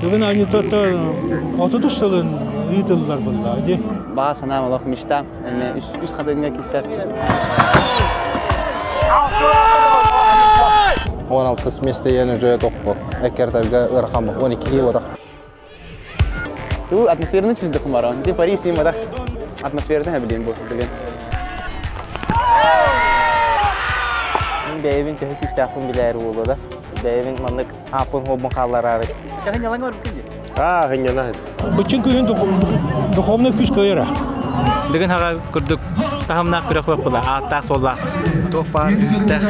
Бүгүн анньытата 30 сылын ыытыллар буолла дии. Баҕа санаам олох мечта. Эмиэ үс, үс хатыҥҥа киирсэр. 16 месте уже тохпу. Эккертарга ыарахан 12 киһи отах. Ту атмосфераны чиздыхым баран. Ти Париж син атмосфераны билин бу билин. Мин бэйэбин төһө күүстээхпин билээр буолуо да. Бэйэбин маннык ааппын хуобун хааллараары. Чахын ялаҥа барбыккын дии. Аа, хынньана. Быччын күһүн духовный күүс кыайара. Дыгын хаҕа курдук таһымнаах күрэх буолла, ааттаах суоллаах. Туох баар үстээх.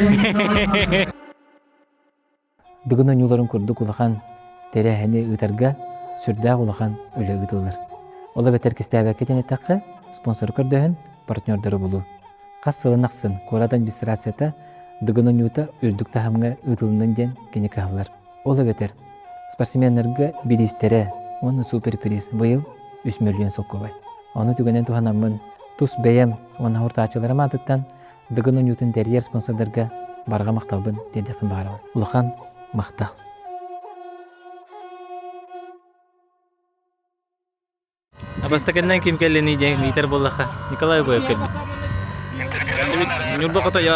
Дыгын оонньууларын курдук улахан тэрээһини ыытарга сүрдээх улахан үлэ ыытыллар. Ол эбэтэр кистээбэккэ диэн эттэххэ, спонсору көрдөһөн, партнердары булуу. Хас сылын ахсын куорат администрацията Дыгын оонньуута үрдүк таһымҥа ыытылыннын диэн кини кыһаллар. Ол эбэтэр спортсменнарга бириистэрэ уонна суперприз быйыл 3 мөлүйүөн солкуобай. Ону түгэнэн туһанаммын тус бэйэм уонна хуртааччыларым аатыттан Дыгын оонньуутун тэрийэр спонсордарга барҕа махталбын тиэрдиэхпин баҕарабын. Улахан махтал. Бастакыннан ким кэллиний диэн ыйытар буоллахха, Николай Обоев кэлбит. Ньурба хотойо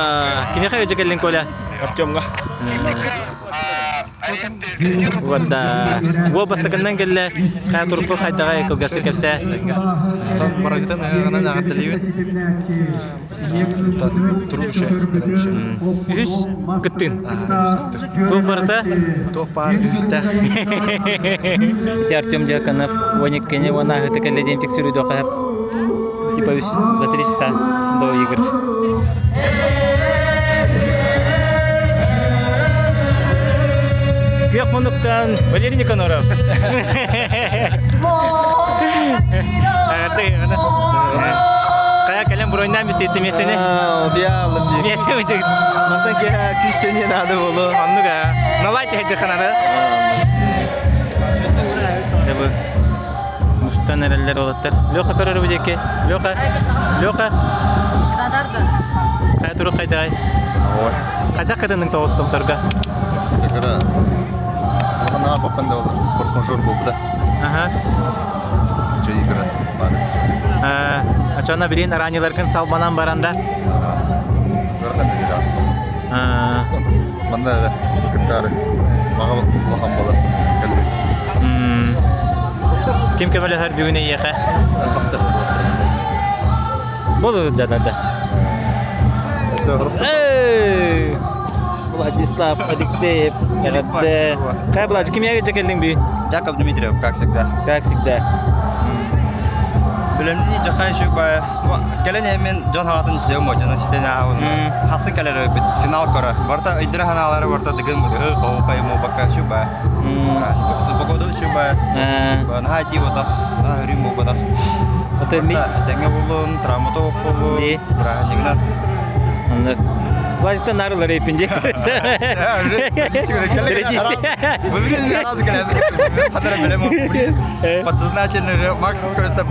кимиэхэ ыдьа кэллиҥ, Коля? Артемҥа. Уонда уол бастакыннан кэллэ, хайа турукпут хайдаҕай кылгастык кэпсээ. Барыгытын ыһыаҕынан эҕэрдэлиибин. Турук Үһүс кыттыын. Туох барыта? Туох баар үһүстээх. Ити Артем Дьяконов 12-ни уонна аһыты кэллэ диэн фиксируйдуохха сөп. Типа за три часа до игр. Күөх муннуктан Валерий Никаноров. Хайа кэлэн броньнаан бистиэтти миэстэни. Дьаалым дии. Миэстэ үчүг. Мантан киһи күүстэниэн наада буолуо. Оннук аа. Налай тэһэдьи ханана. Дебы мустан эрэллэр олоттар. Леха көрөр бу диэки. Леха. Леха. Хайа турук хайдагай? Хайдах кытынныҥ тоҕус томторго? Кыра улахан баппан да болар. Форс-мажор буолбута. Аха. Чэй игра бары. Очона билин раниларгын салбанан баран да. Ыарахан да астым. Манна эрэ кыттаары баҕа улахан буолар кэлбит. Ким көмөлөһөр бүгүн эйиэхэ? Элбэхтэр. Болу дьадарда. Эй! Владислав Алексеев, эҕэрдэ. Кай Влад, кимиэгэ дьэ кэллиҥ бүгүн? Яков Дмитриев, как всегда. Как всегда. Билэмни жакай шук бай. Кэлэн эмин дьон хаатын истиэм мо дьоно ситен аабын. Хасы кэлэр бит финал көрө. Барта өйдөрө ханаалары барта дыгын бу хоу хай мо бака шук бай. Погода шук бай. Наха ти бота. Наха хүрүм бу бота. Ото ми Тэҥҥэ буллун, травмата боллун, Ди. бырааһынньыгынан. Оннук. Владиктан нарылар эпин дии. Подсознательно Макс просто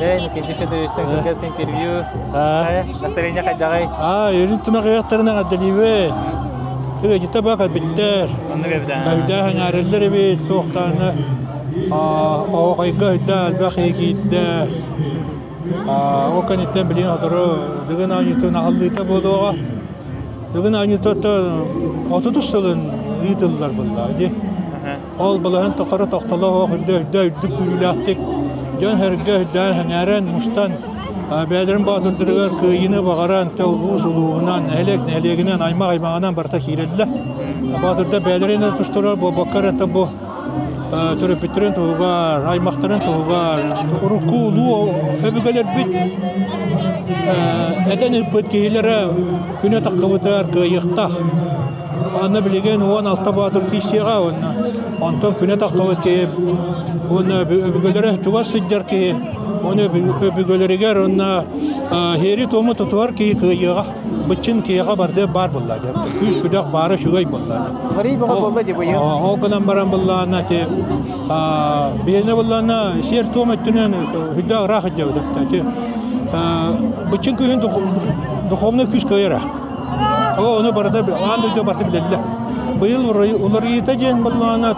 Эй, кылгас интервью. Настроение хайдаҕай? Аа, өрүн тунах ыйахтарына эҕэрдэлиибин. Ыалдьыта баа кэлбиттэр. Оннук эбит аа. Өйдөөх эҥээрэллэр эбит, туохтааны оһоҕойго өйдөөх элбэх киһи киирдэ. Ол кэнниттэн билигин сотору Дыгын оонньуутун аһыллыыта буолуоҕа. Дыгын оонньуута 30 сылын ыытыллар буоллаҕа дии. Ол балаһан тухары тохтоло суох үрдэ үрдэ үрдүк күүрүүлээхтик дьон-сэргэ үрдээн сэҥээрэн мустан бэйэлэрин боотурдарыгар кыайыыны баҕаран тэ улуус улууһунан, нэһилиэк нэһилиэгинэн, аймах аймаҕынан барыта киирэллэр. Боотурдар бэйэлэрин эрэ тустарар буолбакка эрэ бу төрөппүттэрин туһугар, аймахтарын туһугар урукку улуу өбүгэлэрбит этэн ыыппыт киһилэрэ күнэ таххыбытыгар кыайыахтаах. Аны билигин 16 боотур киирсиэҕэ уонна онтон күнэ тахсыбыт киһи уонна өбүгэлэрэ чугас сылдьар киһи уонна өбүгэлэригэр уонна һиэри-туому тутуһар киһи кыайыаҕа быччын киһиэхэ барыта баар буолла диэн күүс-күдэх баара үчүгэй буолла Уларый бөҕө буолла дии быйыл. Ол гынан баран буллаана ти биһиэнэ буллаана сиэр-туом өттүнэн үрдээх ыраах илдьэбит ити быччын күүһүн духовный күүс кыайара. Оо, ону барыта аан дойду барыта билэллэр. Быйыл уларыйыыта диэн буоллаҕына,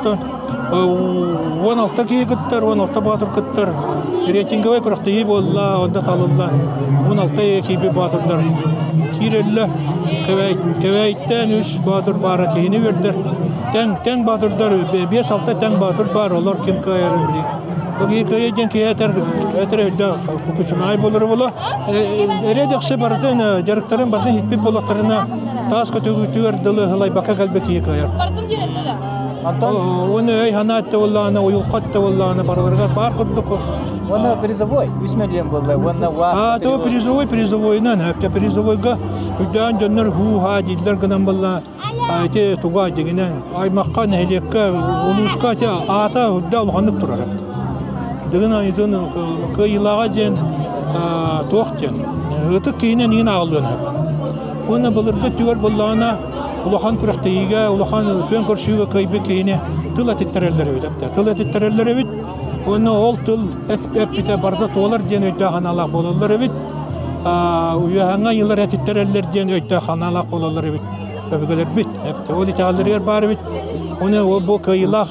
16 киһи кыттар, 16 боотур кыттар. Рейтинговай күрэхтэһии буолла, онно талылла. 16 киирбит боотурдар киирэллэр. Кэбээйиттэн үс боотур баара киһини үөрдэр. Тэҥ, тэҥ боотурдар, 5-6 тэҥ боотур баар, олор ким кыайарын билии. Бу киһи кыайа диэн киһи этэр, этэр өйдөөх күчүмэҕэй буолара буолуо. Эрэ дэхси барытын, дьарыктарын барытын иһиппит буоллахтарына, таас көтөгүтүгэр дылы ылайбакка кэлбит киһи кыайар. Онтон Уонна өй санаа өттө буоллаҕына, уйулҕа өттө буоллаҕына барыларыгар баар курдук. Уонна призовой 3 миллион буолла уонна УАЗ А то призовой призовойынан, өптө призовойга үрдээн дьоннор хуу-ха дииллэр гынан буолла ити туга дигинэн аймахха, нэһилиэккэ, улууска ити аата үрдэ улаханнык турар эбит. Дыгын айытын кыайыылааҕа диэн туох диэн ытык киһинэн иин ааҕыллыан сөп. Уонна былыргы өттүгэр буоллаҕына улахан күрэхтэһиигэ, улахан күөн көрсүүгэ кыайбыт киһини тыл этиттэрэллэр эбит эптэ. Тыл этиттэрэллэр эбит уонна ол тыл эппитэ барыта туолар диэн өйдөөх санаалаах буолаллар эбит. Уйаһаҥҥа ыйылар этиттэрэллэр диэн өйдөөх санаалаах буолаллар эбит өбүгэлэрбит. Эптэ. Ол итэҕэллэригэр баар эбит. Уонна ол бу кыайыылаах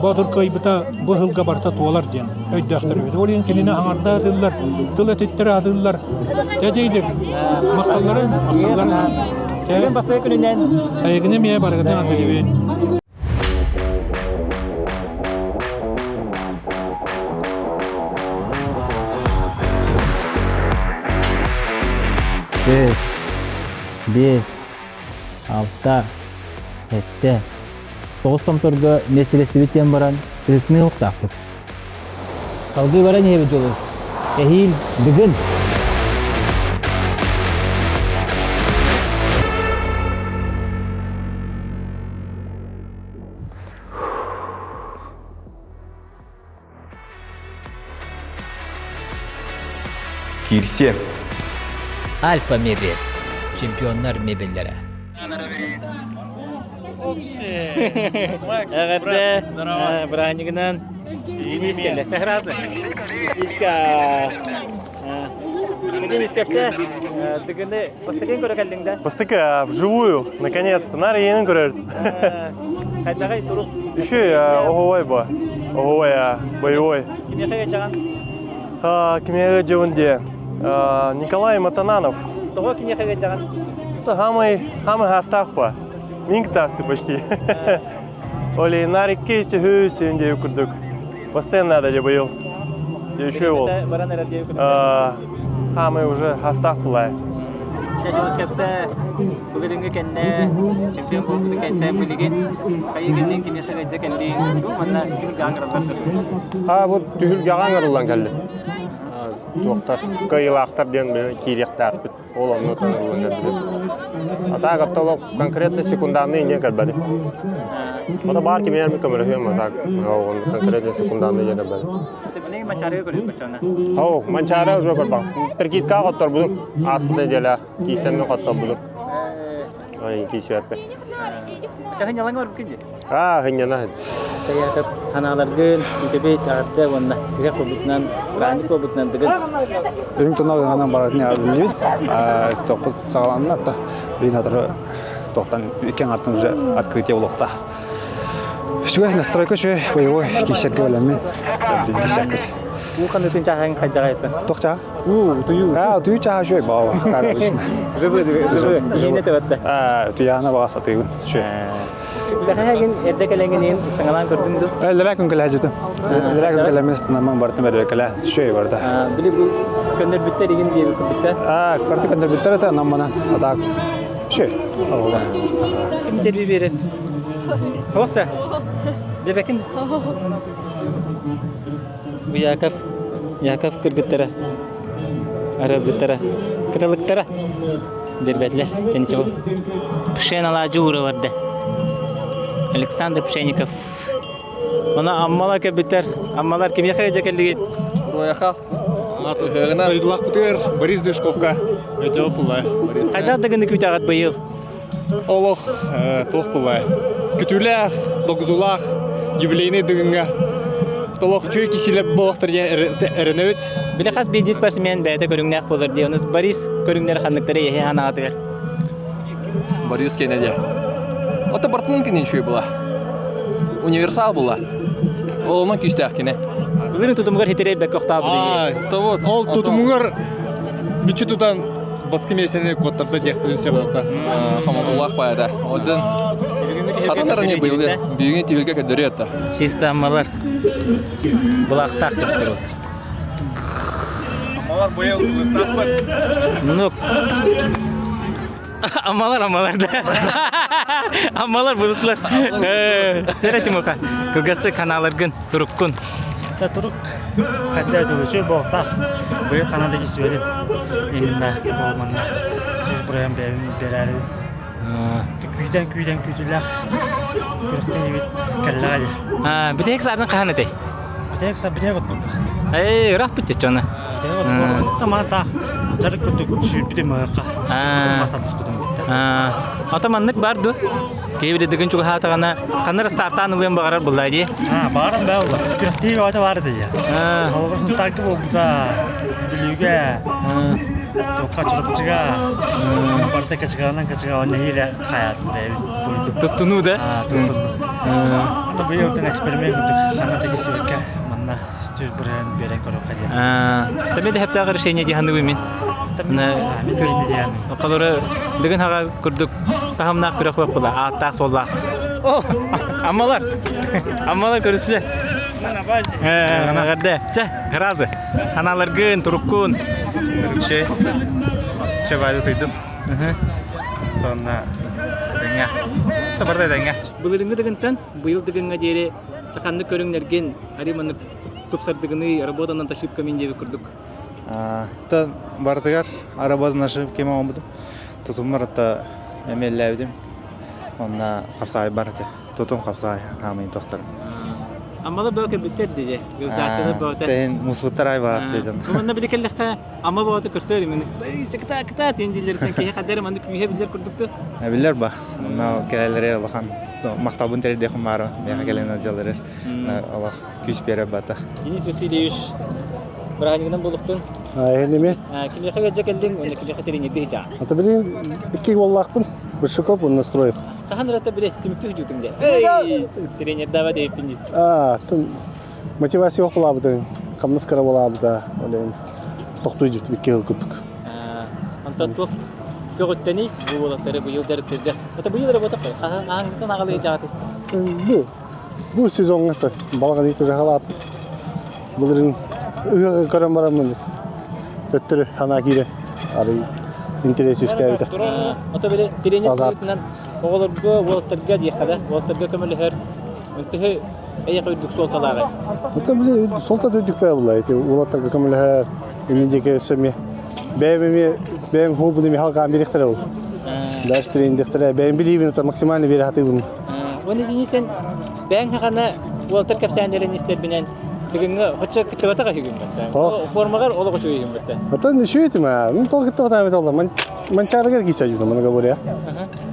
Боотур кыайбыта бу сылга барыта туолар диэн өйдөөхтөр эбит. Ол иһин кинини аҥарда атыыллар, тыл этиттэрэ атыыллар. Дьэ, махталлары, махталлары. Бүгүн бастакы күнүнэн Эйигини эмиэ барыгытын андылыбын. Төрт, биэс, алта, сэттэ, тоҕус томторго миэстэлэстибит диэн баран ыһыктыныы уһуктаахпыт. Салгыы баран иһэбит дьолу. Эһиил Дыгын! Киирсиэ. Альфа мебель. Чемпионнар мебеллэрэ. Эҕэрдэ бырааһынньыгынан Денис кэллэ. Чахырасы. Ишка. Денис кэпсэ. Дыгыны бастакын көрө кэллиҥ да? Бастакы вживую, наконец-то. Наар иэнин көрөр. Хайдаҕай турук? Еще оһуой бу. Оһуой, боевой. Кимиэхэ ыдьаҕан? Кимиэхэ ыдьабын диye. Николай Матананов. Тоҕо киниэхэ ыдьаҕан? Самый, самый хастаах по. Минг тасты почти. Оли нарикки сүһү сүн диye курдук. Постоянно надо быйыл. Еще ол. Баран эрэр диye курдук. Самый уже хастаах булай. Дьолус кэпсэ былырыҥҥы кэннэ чемпион буолбутун кэннэ билигин хайыы кэллиҥ кимиэхэ ыдьа кэллиҥ дуу манна түһүлгэҕэ ыҥыраллар А бу түһүлгэҕэ ыҥырыллан кэллим. Туохтар кыайыылаахтар диэн киириэхтээхпит. Ол онно ыҥырыллан кэлбитим. А так оттолох конкретно секунданный не кэлбэтим. Ото баар кимиэр көмөлөһүөм а так конкретно секунданный не кэлбэтим. Билигин Манчаарыга көрүк оччоҕуна. Ау, Манчаары уже көрбөх. Прикидка хотторбутум. Ааспыт неделя киисэммин хотторбутум. Ой, киисүөппэ. Чаһын ялаҥа барбыккын дии. Аа, хынньана. Тайаатап ханааларгын, үтэбит, аҕарда уонна күһэх буолбутунан, бырааһынньык буолбутунан дыгын. Үрүҥ тунал ыһанан барытын билбит. Тохпут саҕаланна та билин хатыры тохтан икки аңартан уже открытие улуохта. Үчүгэй настройка үчүгэй, боевой киисэргэ бэлэммин. Киисэкпит. Уу ханытын чааһын хайдаҕай этэ? Туох чааһа? Уу, утуйуу. Аа, утуйуу чааһа үчүгэй баҕа, как обычно. Живы, живы. Иһиэнэ тэбэтте. Аа, утуйаана баҕа сатыыбын. Үчүгэй. Бэҕэһээгин эрдэ кэлэҥҥин ыстаҥалаан көрдүҥ дуу? Лэрээ күн кэлээдьитим. Лэрээ күн кэлэммин ыстанаммын бартым эрдэ Үчүгэй барда. Били бу көннөрбүттэр игин диэбит курдук да? Аа, барты көннөрбүттэр этэ, онон манан. А так, үчүгэй. Оҕолор. Интервью биэрэр. Туох да? Бэбэкин? Бу Яков, Яков кыргыттара, арыалдьыттара, кыталыктара биэрбэтилэр. Дьэ ничего. Пшен алаадьы уура барда. Александр Пшенников. Мана Аммала кэлбиттэр. Аммалар кимиэхэ дьэ кэллигит? Руяха. Дойдулаахпытыгар Борис Дышковка. Өтө пулай. Хайдах да гыны күүтэҕит быйыл? Олох туох пулай. Күтүүлээх, догдулаах юбилейный дыгыҥҥа толох үчүгэй киһилэр буолуохтар диэн эрэнэбит. Били хас биирдии спортсмен бэйэтэ көрүҥнээх буолар дии. Онус Борис көрүҥнэрэ ханныктары эһи ханаатыгар? Борис Кеннеди. Ото бартынан кини үчүгэй була. Универсал була. Ол онон күүстээх кини. Былырын тутумугар хитирэй бэккэ охтаабыт. Вот. Ол тутумугар мүччү тутан баскы миэстэни куоттарда диэхпитин сөп ата. Хаматуллах поэта. Онтон хатанар не быйылы. Бүгүн түһүлгэ көдөрү атта. Чисто аммалар. Булаахтаах көптөр вот. Аммалар быйыл булыктаахпыт. Ну, Аммалар, аммалар да. Аммалар бұлыслар. Сера Тимоха, кылгасты каналаргын, туруккун. Та турук хадда тулучу болтах. Быйыл ханада кисүөлүм. Именно болманна. Сіз бұрайым бәрін берәрі. Күйден күйден күйділер. Күріктен ебит кәлләға де. Бүтәк сардың қахан этэй? Бүтәк сар бүтәк от болды. Эй, ыраах бүтте чоны. Бүтәк от болды. Таман тах жарык күттүк сүүрбүтүм мыһыкка. Масатыспытым битте. Ата маннык бар ду. Кейбили дыгын чугаһаатаҕына ханнар стартаан ылыан баҕарар булла дии. Баарым баа була. Күрэхтии баҕата баар дии. Холобур Сунтаарга буолбута, Бүлүүгэ, Туохха Чурапчыга, барыта качыгаанан качыгаан нэһиилэ хайаатым бэйэбит буйдум. Туттунуу да? Туттуннум. Ото быйыл эксперимент курдук ханна да кисибиккэ манна сүр бырыһан биэрэн көрүөххэ диэн. Тэмэ да хэптээҕи решение дии саныыбын мин. Холору дыгын хаҕа курдук таһымнаах күрэх була ааттаах суоллаах. О, аммалар! Аммалар көрүстүлэр. Эҕэрдэ. Чэ, ыраазы. Аналаргын, туруккун. Чэ, чэ байды туйдум. Тонна дэҥэ. Табарда дэҥэ. Былырыҥҥы дыгынтан быйыл дыгыҥҥа диэри ханнык көрүҥнэргин арый маннык тупсардыгыный, работанан ошибками диэбит курдук. Та барытыгар работан ошибками оҥорбутум. Тутуммар отто эмиэллээбитим. Онна хапсаҕай бар этэ. Тутум хапсаҕай хаамыйын тохторум. Аммалар бөҕө кэлбиттэр диye. Гылдьааччылар бөҕөтө. Тэһин муспуттар ай баҕар диэтин. Манна били кэллэххэ Амма бөҕөтө көрсөр имени. Кыта кыта тиэн дииллэриттэн киһи хаддары маннык күүһэ биллэр курдукту. Биллэр ба. Онно кэлэлэри улахан махталбын тиэрдиэхим баара. Миэхэ кэлэн дьалларыр. Олох күүс биэрэр бата. Денис Васильевич бырааһынньыгынан буолуктун. Эһиними. Кимиэхэ ыалдьа кэллиҥ уонна кимиэхэ тренердии сылдьаҕын? Ата билигин икки уоллаахпын. Большаков уонна Строев. Хаһан ырата били түмүктүү сылдьыбытыҥ дии. Эй, тренердаабат эбиппин дии. Аа, тын мотивация суох буолаабытын, хамнас кыра буолаабыта, ол тохтуу дьибит икки сыл курдук. Онтон туох көҕүттэний бу уолаттары быйыл дьарыктыырга? Это быйыл работа хаһан аҕалыы дьааты? Бу бу сезоҥҥа балаҕан ыйыта хаалааппыт. Былырыын ыһыаҕы көрөн бараммын төттөрү санаа киирэн арый интэриэс үөскээбитэ. Ото били тренер быһыытынан оҕолорго, уолаттарга диэххэ да, уолаттарга көмөлөһөр төһө эйиэхэ үрдүк суолталааҕый? Ото били суолтата үрдүк баа буолла. Ити уолаттарга көмөлөһөр, иннин диэки өссө эмиэ бэйэм эмиэ бэйэм хуубун эмиэ халгаан биэриэхтэрэ ол. Дальше тренердиэхтэрэ. Бэйэм билиибин это максимально биэрэ сатыыбын. Уонна итини сен бэйэҥ хаҕана уолаттар кэпсээннэрин истэрбинэн бүгүҥҥү хочо кыттыбатах үһүгүн бэтта. Формаҕар олох үчүгэй үһүн бэтта. Атын үчүгэй этим аа. Мин тоҕо кыттыбатаҕым этэ олла. Манчаарыгар киирсэ дьүтэ маны говоря.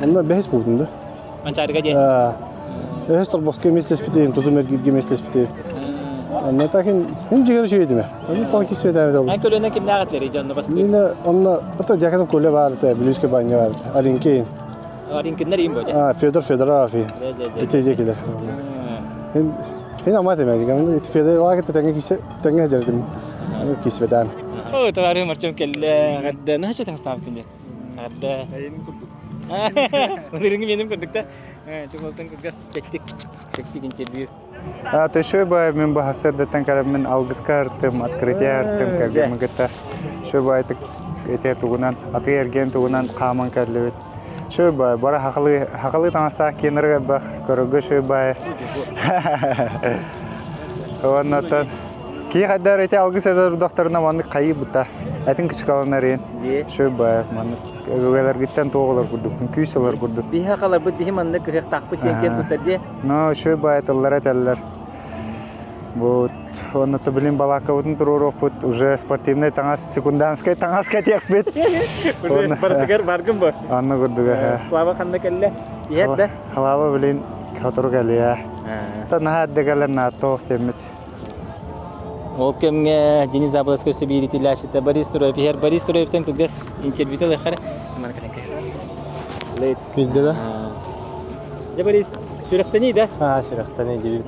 Онно бэһис буолбутум да. Манчаарыга диэн. Бэһис торбоско эмиэстеспитим, тутум эргииргэ эмиэстеспитим. Онно такин хин жигер үчүгэй этим. Онно тоҕо киирсибэтээм этэ олла. Эн көлүөнэ кимнээх этилэрий дьонно бастыыр? Мин онно ото Дьяконов Коля баар этэ, Бүлүүскэ Баанньа баар этэ. Алинкейн. Ринкиннэр иин бо А, Федор Федоров. Ити диэкилэр. Ин ама темэ, ити Федор лагы тэҥэ кисе тэҥэ дьэрдим. Аны кисбетään. Ой, товарищ Артем келле. Гадда, на что там ставки нет? Гадда. Ырыңы меним курдук да. Чугултан кыргас петтик. Петтик интервью. Төшө бай мен бу хасырдаттан карап мен алгыска артым, открытие артым, кәбе мыгыта. Шө бай эте тугунан, аты эрген тугунан хааман кәрлебит. Шө бай бара хақылы хақылы таҥастаах киэнэргэ бах көрөгө шө бай. Оннотон кии хайдар эти алгыс эдэр докторына маннык хайы бута. Этин кычкаланар ен. Шө бай маннык өбүгэлэргиттэн туоҕулар курдук, күүс ылар курдук. Биһи халарбыт биһи маннык кыһыахтаахпыт диэн киэн туттар дии. Но шө бай тыллар этэллэр. Вот, онно билин балааккабытын туруоруохпут, уже спортивный таҥас, секунданскай таҥас кэтиэхпит. Барытыгар баргын бу. Анны курдуга. Слава ханна кэллэ? Иһэр да? Халаба билин сотору кэлиэ. Та наһаа эрдэ кэлэн нааттоох диэммит. Ол кэмҥэ Денис Заболоцкай өссө биир итилээччитэ Борис Туроев иһэр. Борис Туроевтан кылгас интервью ылыаххара. Молодец. Билде да? Дьэ Борис, сүрэхтэний да? Аа, сүрэхтэний диэбит.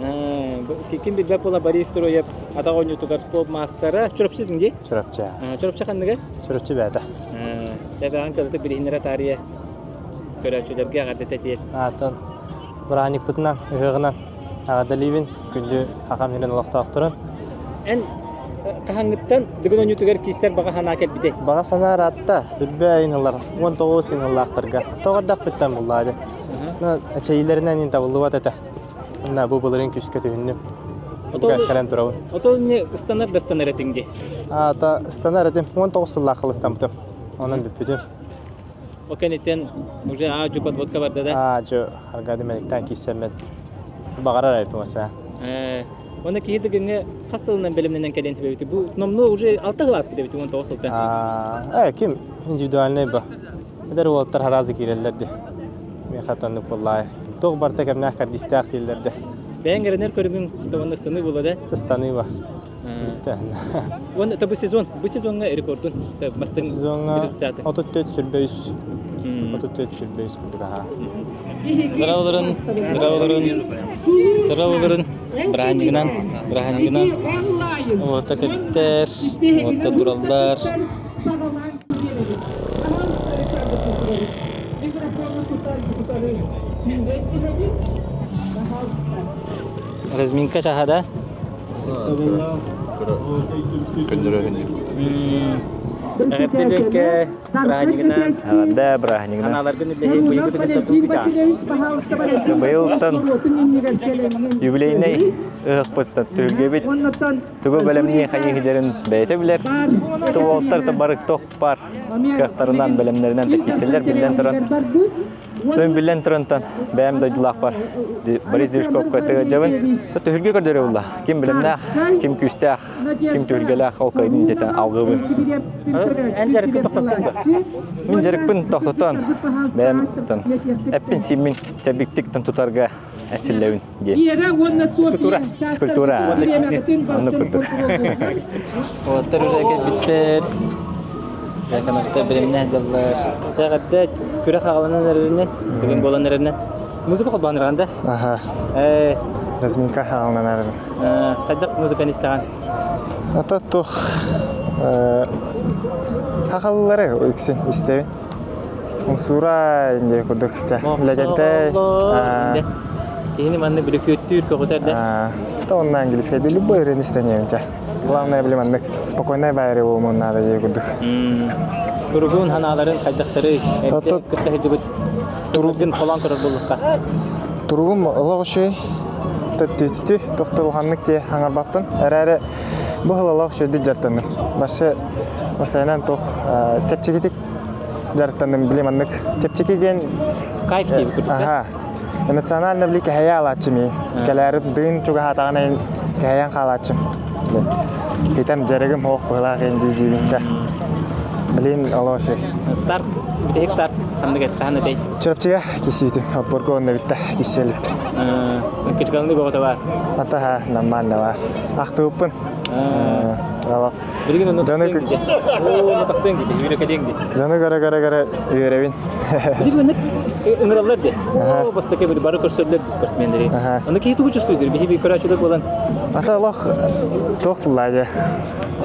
Ким билбэт буола Борис Строев атах оонньуутугар спорт маастара. Чурапчы дии? Чурапчы. Чурапчы ханныгы? Чурапчы бээтэ. Тэбэҕин кылытык билиһиннэрэ таарыйа көрөөччүлэргэ эҕэрдэтэ этиэ. Аатан бырааникпытынан, ыһыаҕынан эҕэрдэлиибин күндү Хахам сирин олохтоохторун. Эн хаһаҥҥыттан Дыгын оонньуутугар киирсэр баҕа санаа кэлбитэй? Баҕа санаа ыраатта, үрбэ айын ылар, 19 син ыллаахтарга. Тоҕордохпуттан буллаады. Эчэйиилэринэн ин табыллыбат этэ. Мына бу былырыын күскэ түһүннүм. Кэлэн турабын. Отол не ыстанар да ыстанар этиҥ дии? Аата ыстанар этим. 19 сыллаах ыстаммытым. Онон бүппүтүм. О кэнниттэн уже аа-дьу подводка барда да? Аа-дьу Аркадий Меликтан киирсэммин баҕарар эбиппин оса. Уонна киһи дыгыҥҥа хас сылынан бэлэмнэнэн кэлэн түбэбити? Бу номнуо уже алта сыл ааспыт эбит 19 сылтан. Ээ, ким индивидуальный ба. Эдэр уолаттар харазы киирэллэр ди. Миэхэ тоннук буоллаай. Туох барыта кэмнээх кэрдиистээх дииллэр де. Бэйэҥ эрэнэр көрүҥүҥ да уонна ыстаныы буолла да? Ыстаныы ба. Уонна это бу сезон, бу сезоҥҥа рекордун бастыҥ сезоҥҥа 34 сүрбэ үс 34 сүрбэ үс курдук аха. Дорооболорун, дорооболорун, дорооболорун, бырааһынньыгынан, бырааһынньыгынан. Уота кэлиттэр, уота тураллар. Разминка чаһа да? Эҕэрдэлиэккэ бырааһынньыгынан. Эҕэрдэ бырааһынньыгынан. Анааларгын үллэһи быйылгы кытта тугу Быйылтан юбилейнай ыһыкпыттан түһүлгэбит тугу бэлэмнии хайыы сидэрин бэйэтэ билэр. Туолтар да бары тох бар кыахтарынан бэлэмнэринэн тэккиссэллэр биллэн туран Тön биллэн турантан бэйэм дойдулаахпар Борис Движковка тыгыдьабын. Түһүлгэ көрдөрө булла. Ким билимнээх, ким күүстээх, ким түһүлгэлээх ол кыайдын дэтэн алгыбын. Эн дьарыккын тохтоттун ба? Мин дьарыкпын тохтотон бэйэм эппин симмин чэбиктик тутарга эрчиллэбин диэн. Физкультура. Физкультура. Оннук курдук. Уолаттар уже кэлбиттэр. Дьяконовтар бэлэмнээх дьаллар. Эҕэрдэ күрэх аҕаланан эрэринэн, бүгүн буолан эрэринэн. Музыка холбоон эрэн да? Аха. Разминка аҕаланан эрэрин. Хайдах музыканы истэҕин? Ата туох хахаллары үксүн истэбин. Умсуура инде курдук лэгэнтэй. Киһини манны бүрүкүөттүүр көҕүтэр да. То онно английскайда любой ырыаны истэниэм чэ. Главное били маннык спокойнай байры буолуон наада дии курдук. Туругун ханааларын хайдахтары кытта сылдьыбыт туругун холоон көрөр буоллахха. Туругум олох үчүгэй. Төттүтү тохтолханнык тие хаҥарбаппын. Эрээри бу сыл олох үчүгэйдик дьарыктанным. Башы басайынан туох чэпчэкитик дьарыктанным били маннык чэпчэки диэн кайф диэбит курдук аха эмоционально били кэһэйэ алааччым иин кэлээри дыын чугаһаатаҕына иин кэһэйэн хаалааччым хитем дьарыгым хоох быһылаах иин дии диибин чэ блин олоши старт бүтэһик старт ханнык эттэһэн этэй Чурапчыга кисиитим отборго онно бүтта киселип кычкалны бөҕөтө бар Атаха нормально бар ахтыбыппын Билигин онно тахсыаҥ дии. Оо, тахсыаҥ дии, үөрэ дии. Дьону көрө-көрө-көрө үөрэбин. Билигин маннык ыҥыраллар дии. Оо, бастакы били бары көрсөллөр дии спортсменнэри. Аны киһи тугу чувствуйдур? Биһи көрөөччүлэр буолан. Ата олох туох тыллаа дии.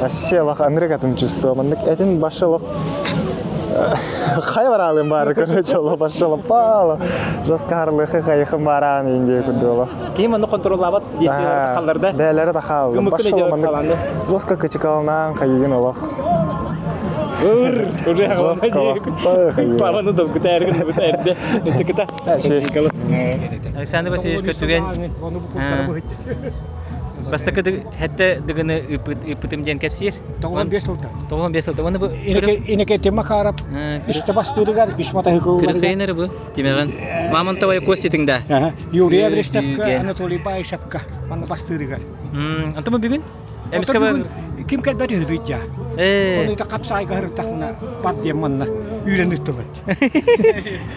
Вообще олох ынырык атын чувство. Маннык этин башы олох хайа бараалым баары короче олох башы олох паала жестко хайыхым бараан индия курдук олох. Киһи манны контроллаабат действиелары халларда. Бээлэри да хаалла. Башы маннык жестко кычыкаланаан хайыгын олох. Ыр, уже Славаны да бүтәргін бүтәрді. Чыкыта. Александр Васильевич көтүген Бастакы хэтте дыгыны ыппытым диэн кэпсиир. 95 сылтан. 95 сылтан. Оны бу Инеке Тимахарап үстэ бастыырыгар үс матаһыкылларыгар. Күрүкэйнер бу Тимэҕин. Мамонтовая кость этиҥ да. Юрий Эверестовка, Анатолий Баишевка манна бастыырыгар. Онто бу бүгүн? Эмискэ ким кэлбэт үһүдүйдя. Оны та капсайга хырыттахна бар диэн манна үүрэн ыттылыт.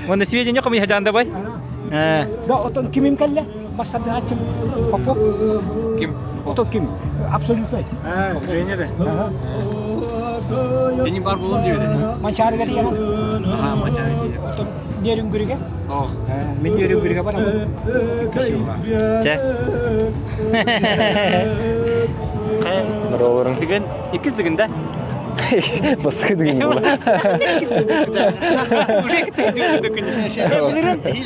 Онно сведения хомуйа жаанда бай. Да, отон кимим кэллэ? Бастардыгаччым Попов. Ким? Ото ким? Абсолютный. Женя да. Кини бар болом диэбит. Манчаарыга тиийэн. Аха, Манчаары тиийэн. Отон Нерюнгригэ? Мин Нерюнгригэ барабын. Икки Чэ. Норолорун. Дыгын, иккис дыгын да? Бастакы дыгын була.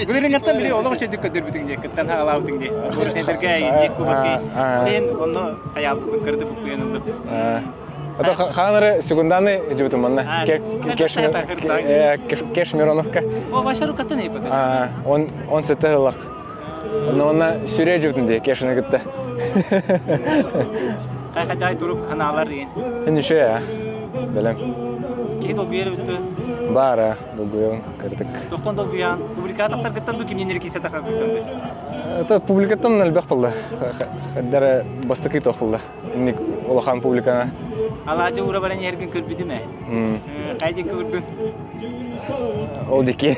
Былырыҥҥаттан били олох үчүгдүк көрдөрбүтүҥ дии, кыттан хаалаабытыҥ дии. Бурушнайдарга индиек кубоккай. Лен онно хайаабыппын көрдө буккуйан ыллым. Это хаанары секунданы жубутум манна. Кеш Мироновка. О, ваша рукатын ипотека. Он он сетте ылак. Онно онна сүрэ жубутум дии кешini кытта. Кай турук ханаалар деген. Эн үшө я. Белем. Киһи долгуйар үттү. Бара долгуйон кырдык. Тохтон долгуйан. Публика тахсаргыттан ду кимнен эркисе тахаргыттан ду. Это публикаттан элбэх булла. Хаддара бастакы тох булла. Инник улахан публикана. Алаажы ура баран эргин көрбүтүм э. Кайдин көрдүн? Ол дики.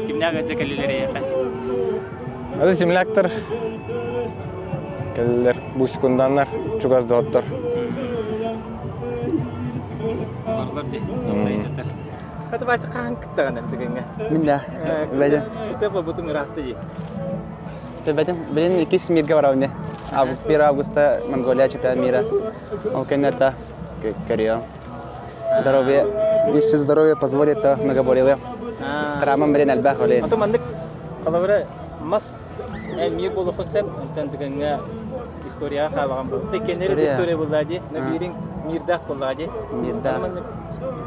Кимнәг өтө кэллилер эйэхэ? Это земляктар. Кэллилер бу секунданнар чугас доҕоттор. Олорлор ди. Хаты басы хаһан кыттаҕын бүгүҥҥэ? Мин да. Бэдим. Ите бутун ыраатты дии. Бэдим. Билин иккис миргэ барабын 1 августа Монголия чемпионат мира. Ол кэннэ это көрүөм. Здоровье, если здоровье позволит, то многоборье. Травмам билин элбэх олейн. Ото маннык холобура мас эн мир буолуоххун сөп, онтон бүгүҥҥэ историяҕа хаалаҕан бу. Теккеннери история буолла дии, но биириҥ мирдаах буоллаҕа дии. Мирдаах.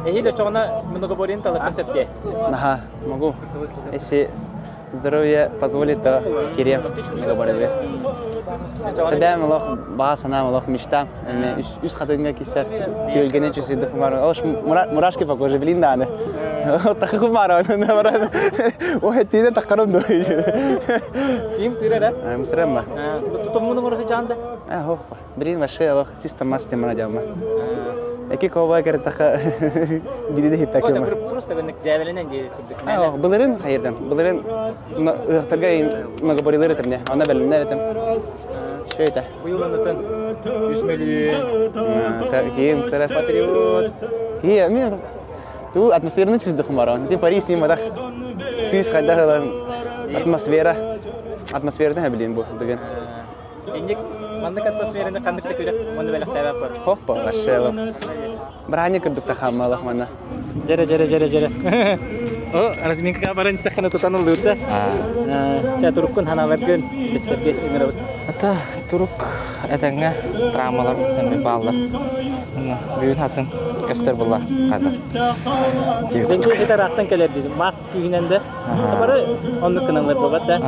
Эһиил очоҕуна многоборьен талыаххын сөп дии. Наха, могу. Если здоровье позволит, то кириэм многоборье. Тэбэм олох баҕа санаам олох мечтам. Эми үс хатыҥҥа киссэр түөлгэни чусуйдук Ош мурашки по коже блин дааны. Тахы мара О хеттине тахкарым ду. Ким сырара? Мсырам ба. Тутумуну мурахы жаанда? А, хо. Блин, вообще олох чисто мас темана жамма. Эки коба кер таха биди хиппекема. Просто бенник жабеленен дии курдук. А, былырын хайырдым. Былырын ыһыктарга многоборьелар этим, Она белиннер этим. Что это? Быйыл онутун үс мөлүйүн. Киим сара. Патриот. Кие, мен ту атмосфераны чуздых марон. Ти Париж симадах. Күйс хайдах атмосфера. Атмосфераны билин бу деген. Инник маннык атмосфераны ханнык да күрэх онну бэлэхтээбэт бар. Хоппа, вообще Браник курдук тахаммалах мана. Жere жere жere жere. О, разминка баран истэххэнэ тутан ыллыырда. Ча туруккун ханааларгын бестерге ыҥырабыт. Ата турук этэҥҥэ травмалар эмиэ бааллар. Бүгүн хасын көстөр була хата. Бенче ситер аттан кэлэр дии. Маст күүһүнэн да. Бары оннук гыналлар буолбат да.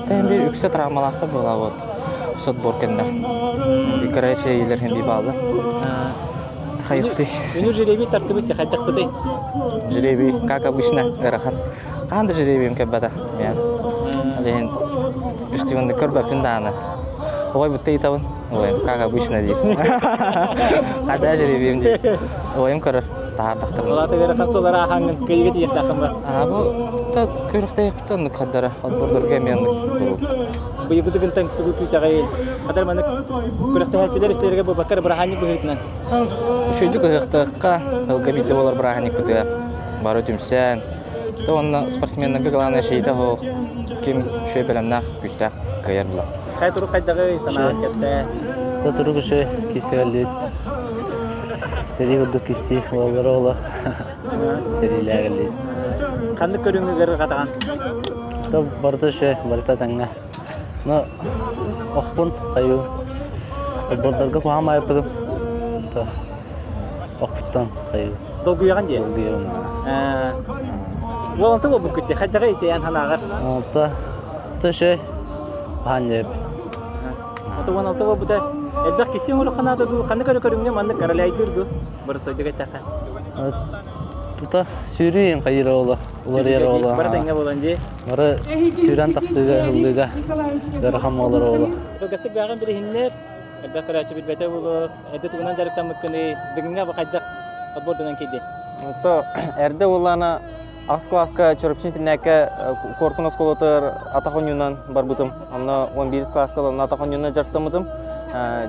Тэн бир үксэ травмалаахтар буола вот. Сотбор кэннэ. Би короче илер хенди бааллар. Хайыхты. Үнү жребий тартыбыт хайдахпытай? Жребий, как обычно, ыарахан. Хаан да жребийим кэлбэтэ. Алейн пиштиванды көрбөппүн дааны. Ой, бутта итабын. Ой, как обычно диир. Када жребийим диир. Ойым көрөр. Таһаардахтарына. Улаата ыарахан суоллары аахаҥҥын кыайыыга тиийиэхтээххин ба? Аа, бу көрүхтэйхпитэн хаддара отбордорго эмиэ оннук Быйылгы дыгынтан тугу күүтэҕин? Хатар маннык күрэхтэһээччилэр истэргэ буолбакка бырааһынньык быһыытынан. Үчүгэйдик ыһыахтыахха, ыалга биирдэ буолар бырааһынньыкпытыгар бары түмсэн, то уонна спортсменнарга главное шейдэ суох, ким үчүгэй бэлэмнээх, күүстээх кыайар була. Хай турук хайдаҕый санаан кэпсээ. Турук үчүгэй кисигэллиит. Сэрии курдук кисии буоллар оҕолор сэриилээгэллиит. Ханнык көрүҥүгэр хатаҕан? То барыта үчүгэй, барыта тэҥҥэ. Но охпун хайыы отбордорго куһаҕан айыппытым. То охпуттан хайыы. Долгуйаҕын дии? Долгуйабын. Уоланта буолбуккут дии, хайдаҕый ити эн санааҕар? Алта, то үчүгэй, хаан диэбит. Ото 16 буолбута элбэх киси оҥорох ханаата дуу, ханнык эрэ көрүҥҥэ маннык короляйдыыр дуу? Боросойдук эттэххэ. Тута сүүрүү хайыыр оҕоло, уларыйар оҕоло. Бары тэҥҥэ буолан дии. Бары сүүрэн тахсыыга, ыһыллыыга ыарахан буолар оҕоло. Кылгастык бэҕин билиһиннэр, элбэх көрөөччү билбэтэ буолуо. Эрдэ тугунан дьарыктаммыккыный, бүгүҥҥэ бу хайдах отбордунан киирдин? То эрдэ буоллаана аҕыс кылааска Чурапчы интэрнээккэ Куоркун оскуолатыгар атах оонньуунан барбытым. Онно 11 кылааска онно атах оонньуунан дьарыктаммытым.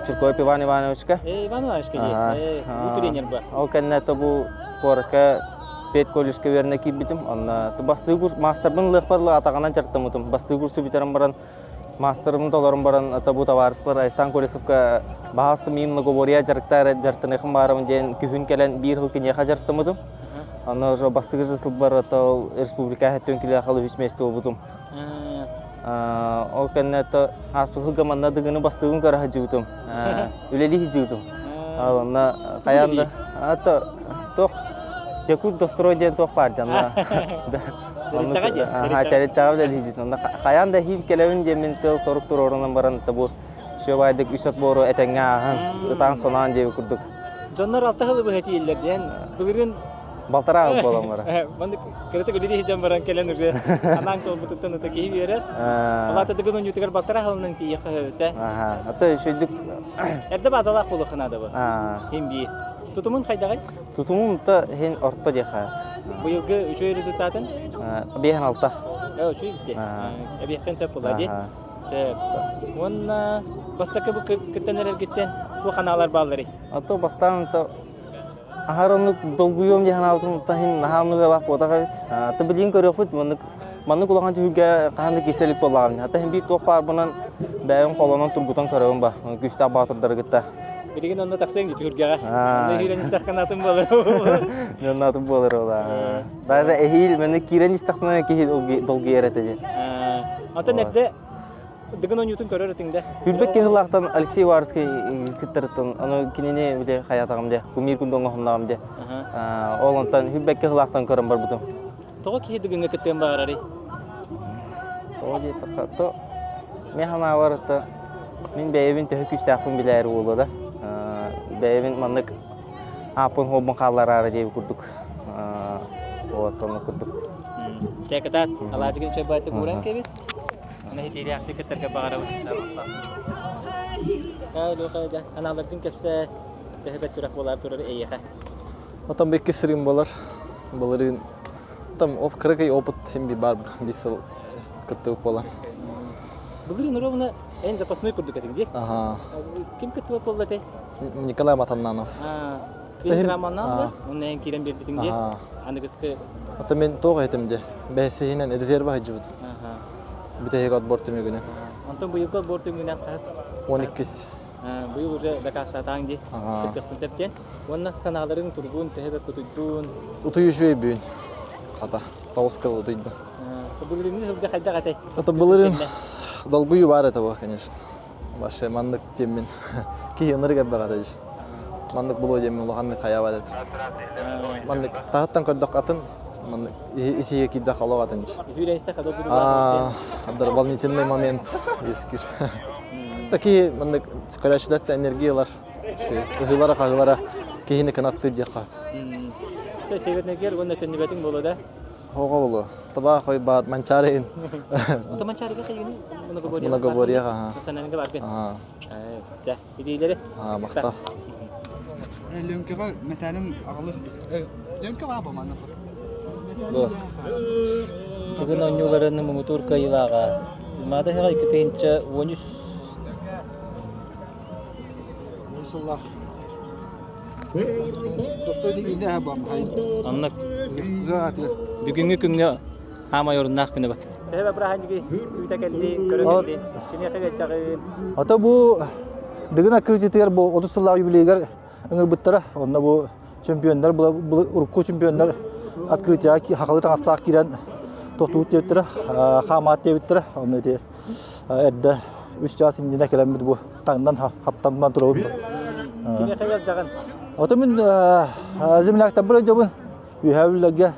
Чиркоев Иван Ивановичка. Иван Ивановичка дии. Бу тренер ба. Ол кэннэ то бу куоракка педколледжка үөрэнэ киирбитим. Онно бастыы курс маастарбын ылыахпар атаҕынан дьарыктаммытым. Бастыы курсу бүтэрэн баран маастарбын толорон баран ата бу табаарыспар Айстан Колесовка баһаастым мин многоборье дьарыктаары дьарыктаныахым баарым диэн күһүн кэлэн биир сыл киниэхэ дьарыктаммытым. Онно уже бастакы сылбар ата республика хэттэн килэ халы үс миэстэ буолбутум. Ол кэннэ ааспыт сылга манна дыгыны бастыгын көрө сылдьыбытым. Үлэлии сылдьыбытым. Онно хайаан да ата туох Якут Дострой диэн туох баар дьонно. Тэрилтэҕэ диэн. Тэрилтэҕэ үлэлии сылдьыбытым. Онно хайаан да иһин кэлэбин диэн мин сыал-сорук туруорунан баран бу Шөбайдык үс отбору этэҥҥэ ааһан, ытаан сонаан диэби курдук. Дьоннор алта сылы быһа тиийэллэр диэн былырыын Балтараа сыл буолан барар. Маннык кыратык үлэлии сылдьан баран кэлэн уже анаан туолбутуттан ыта киһи үөрэр. Улаата дыгын онньуутугар балтараа сылынан тиийиэххэ сөбүтэ. Аха. Ата үчүгдүк Эрдэ базалаах буолуохха наада бу. Хин биир. Тутумун хайдаҕай? Тутумум та хин орто диэхэ. Быйылгы үчүгэй результатын? Биэһэн алта. Э, үчүгэй битти. Эбиэххин сөп буолла дии. Сөп. Уонна бастакы бу кыттан эрэргиттэн туох анаалар баалларый? А то бастаан аһар оннук долгуйуом дии санаабытым таһын наһаа оннук ыалаах буотах эбит. Ты билигин көрүөхпүт маннык маннык улахан түһүлгэ хаһан да киирсэ илик буоллаҕым. Хата иһин биир туох баарбынан бэйэм холонон тургутан көрөбүн ба. Күүстээх баатырдары кытта. Билигин онно тахсыаҥ дии түһүлгэҕэ. Онно иһиирэн истэххин атын буолар. Онно атын буолар ол. Даже эһиил маннык киирэн истэхпинэ киһи долгуйар этэ дии. Онтон эрдэ Дыгын оонньуутун көрөр этиҥ да? Күлбэт киһилаахтан Алексей Варский кыттарыттан, аны кинини бile хайатаҕым дьэ, кумир күндө оҥоһуннаҕым дьэ. Ол онтон хүлбэккэ кыһылаахтан көрөн барбытым. Тоҕо киһи Дыгыҥҥа кыттыан баҕарарый? Тоҕо диэтэххэ, то мен санаабар то мин бэйэбин төһө күүстээхпин билээри буолуо да. Бэйэбин маннык ааппын хуобун хааллараары диэби курдук. Вот онно курдук. Чэ кытаат, алаадьыгын чөйбайтык ууран кэбис. Аны хитиилээхтик кыттарга баҕарабын. Лука, анааларгын кэпсээ, төһө бэрт күрэх буолаар турар эйиэхэ? Отон бу иккис сырыым буолар. Былырыын там оп кыракый опыт хим бар бис сыл кыттыбыт буолан. Былырыын ровно эн запасной курдук этиҥ дии? Ага. Ким кыттыбат буолла этэй? Николай Матаннанов. Кыыс Романнан онно эн киирэн биэрбитиҥ дии? Аныгыскы Ата мен тоҕо этим де. Бэһисиһинэн резерва сылдьыбытым. Бүтэһик отбор түмүгүнэн. Онтон быйылгы отбор түмүгүнэн хас? 12 Быйыл уже дакаастаатаҥ дии. Кыттыахпын сөп диэн. Уонна санааларыҥ тургун, төһө бэрт утуйдуун? Утуйу үчүгэй бүгүн. Хата, тоҕус кыл утуйдум. Былырыыҥҥы сылга хайдах этэй? Это былырыын долгуйуу баар этэ бу, конечно. Вообще маннык диэммин киһи ынырык элбэх этэ Маннык булуо диэммин улаханнык хайаабат этим. Маннык таһыттан көрдөх атын, маннык исиге киирдэх олох атын. Аа, волнительный момент үөскүүр. Такие маннык көрөөччүлэртэн энергия ылар. Ыһыылара хаһыылара киһини кынаттыыр диэххэ. То севернегер уонна төннүбэтиҥ буолуо да? Хоҕо болу. Таба хой баар Манчаарыйын. Ото Манчаарыга хайыгыный? Многоборье. Многоборье, аха. Сананыга баргын. Чэ, идиилери. Махтал. Лөҥкөҕө мэтээлин аҕалыр. Лөҥкө баа бу манна. Бу. Бүгүн оонньууларын муҥутуур кыайыылааҕа. Маада ыһыаҕа 2013 сыллаах Оннук. Бүгүҥҥү күҥҥэ хаамай оруннаах күнэ бар. Төһө бырааһынньыгы үүтэ кэллин, көрө кэллин, кимиэхэ кэлчэҕин? Ата бу Дыгын открытиетыгар бу 30 сыллаах юбилейгар ыҥырбыттара. Онно бу чемпионнар, урукку чемпионнар открытияға хахалы таҥастаах киирэн тохтуут диэбиттэрэ, хаамаат диэбиттэрэ. Онно ити эрдэ үс чаас иннинэ кэлэммит бу таҥнан хаптамман турабыт. Кимиэхэ ыалдьаҕын? Ото мин земляктарбар ыалдьабын үөһээ Бүллэргэ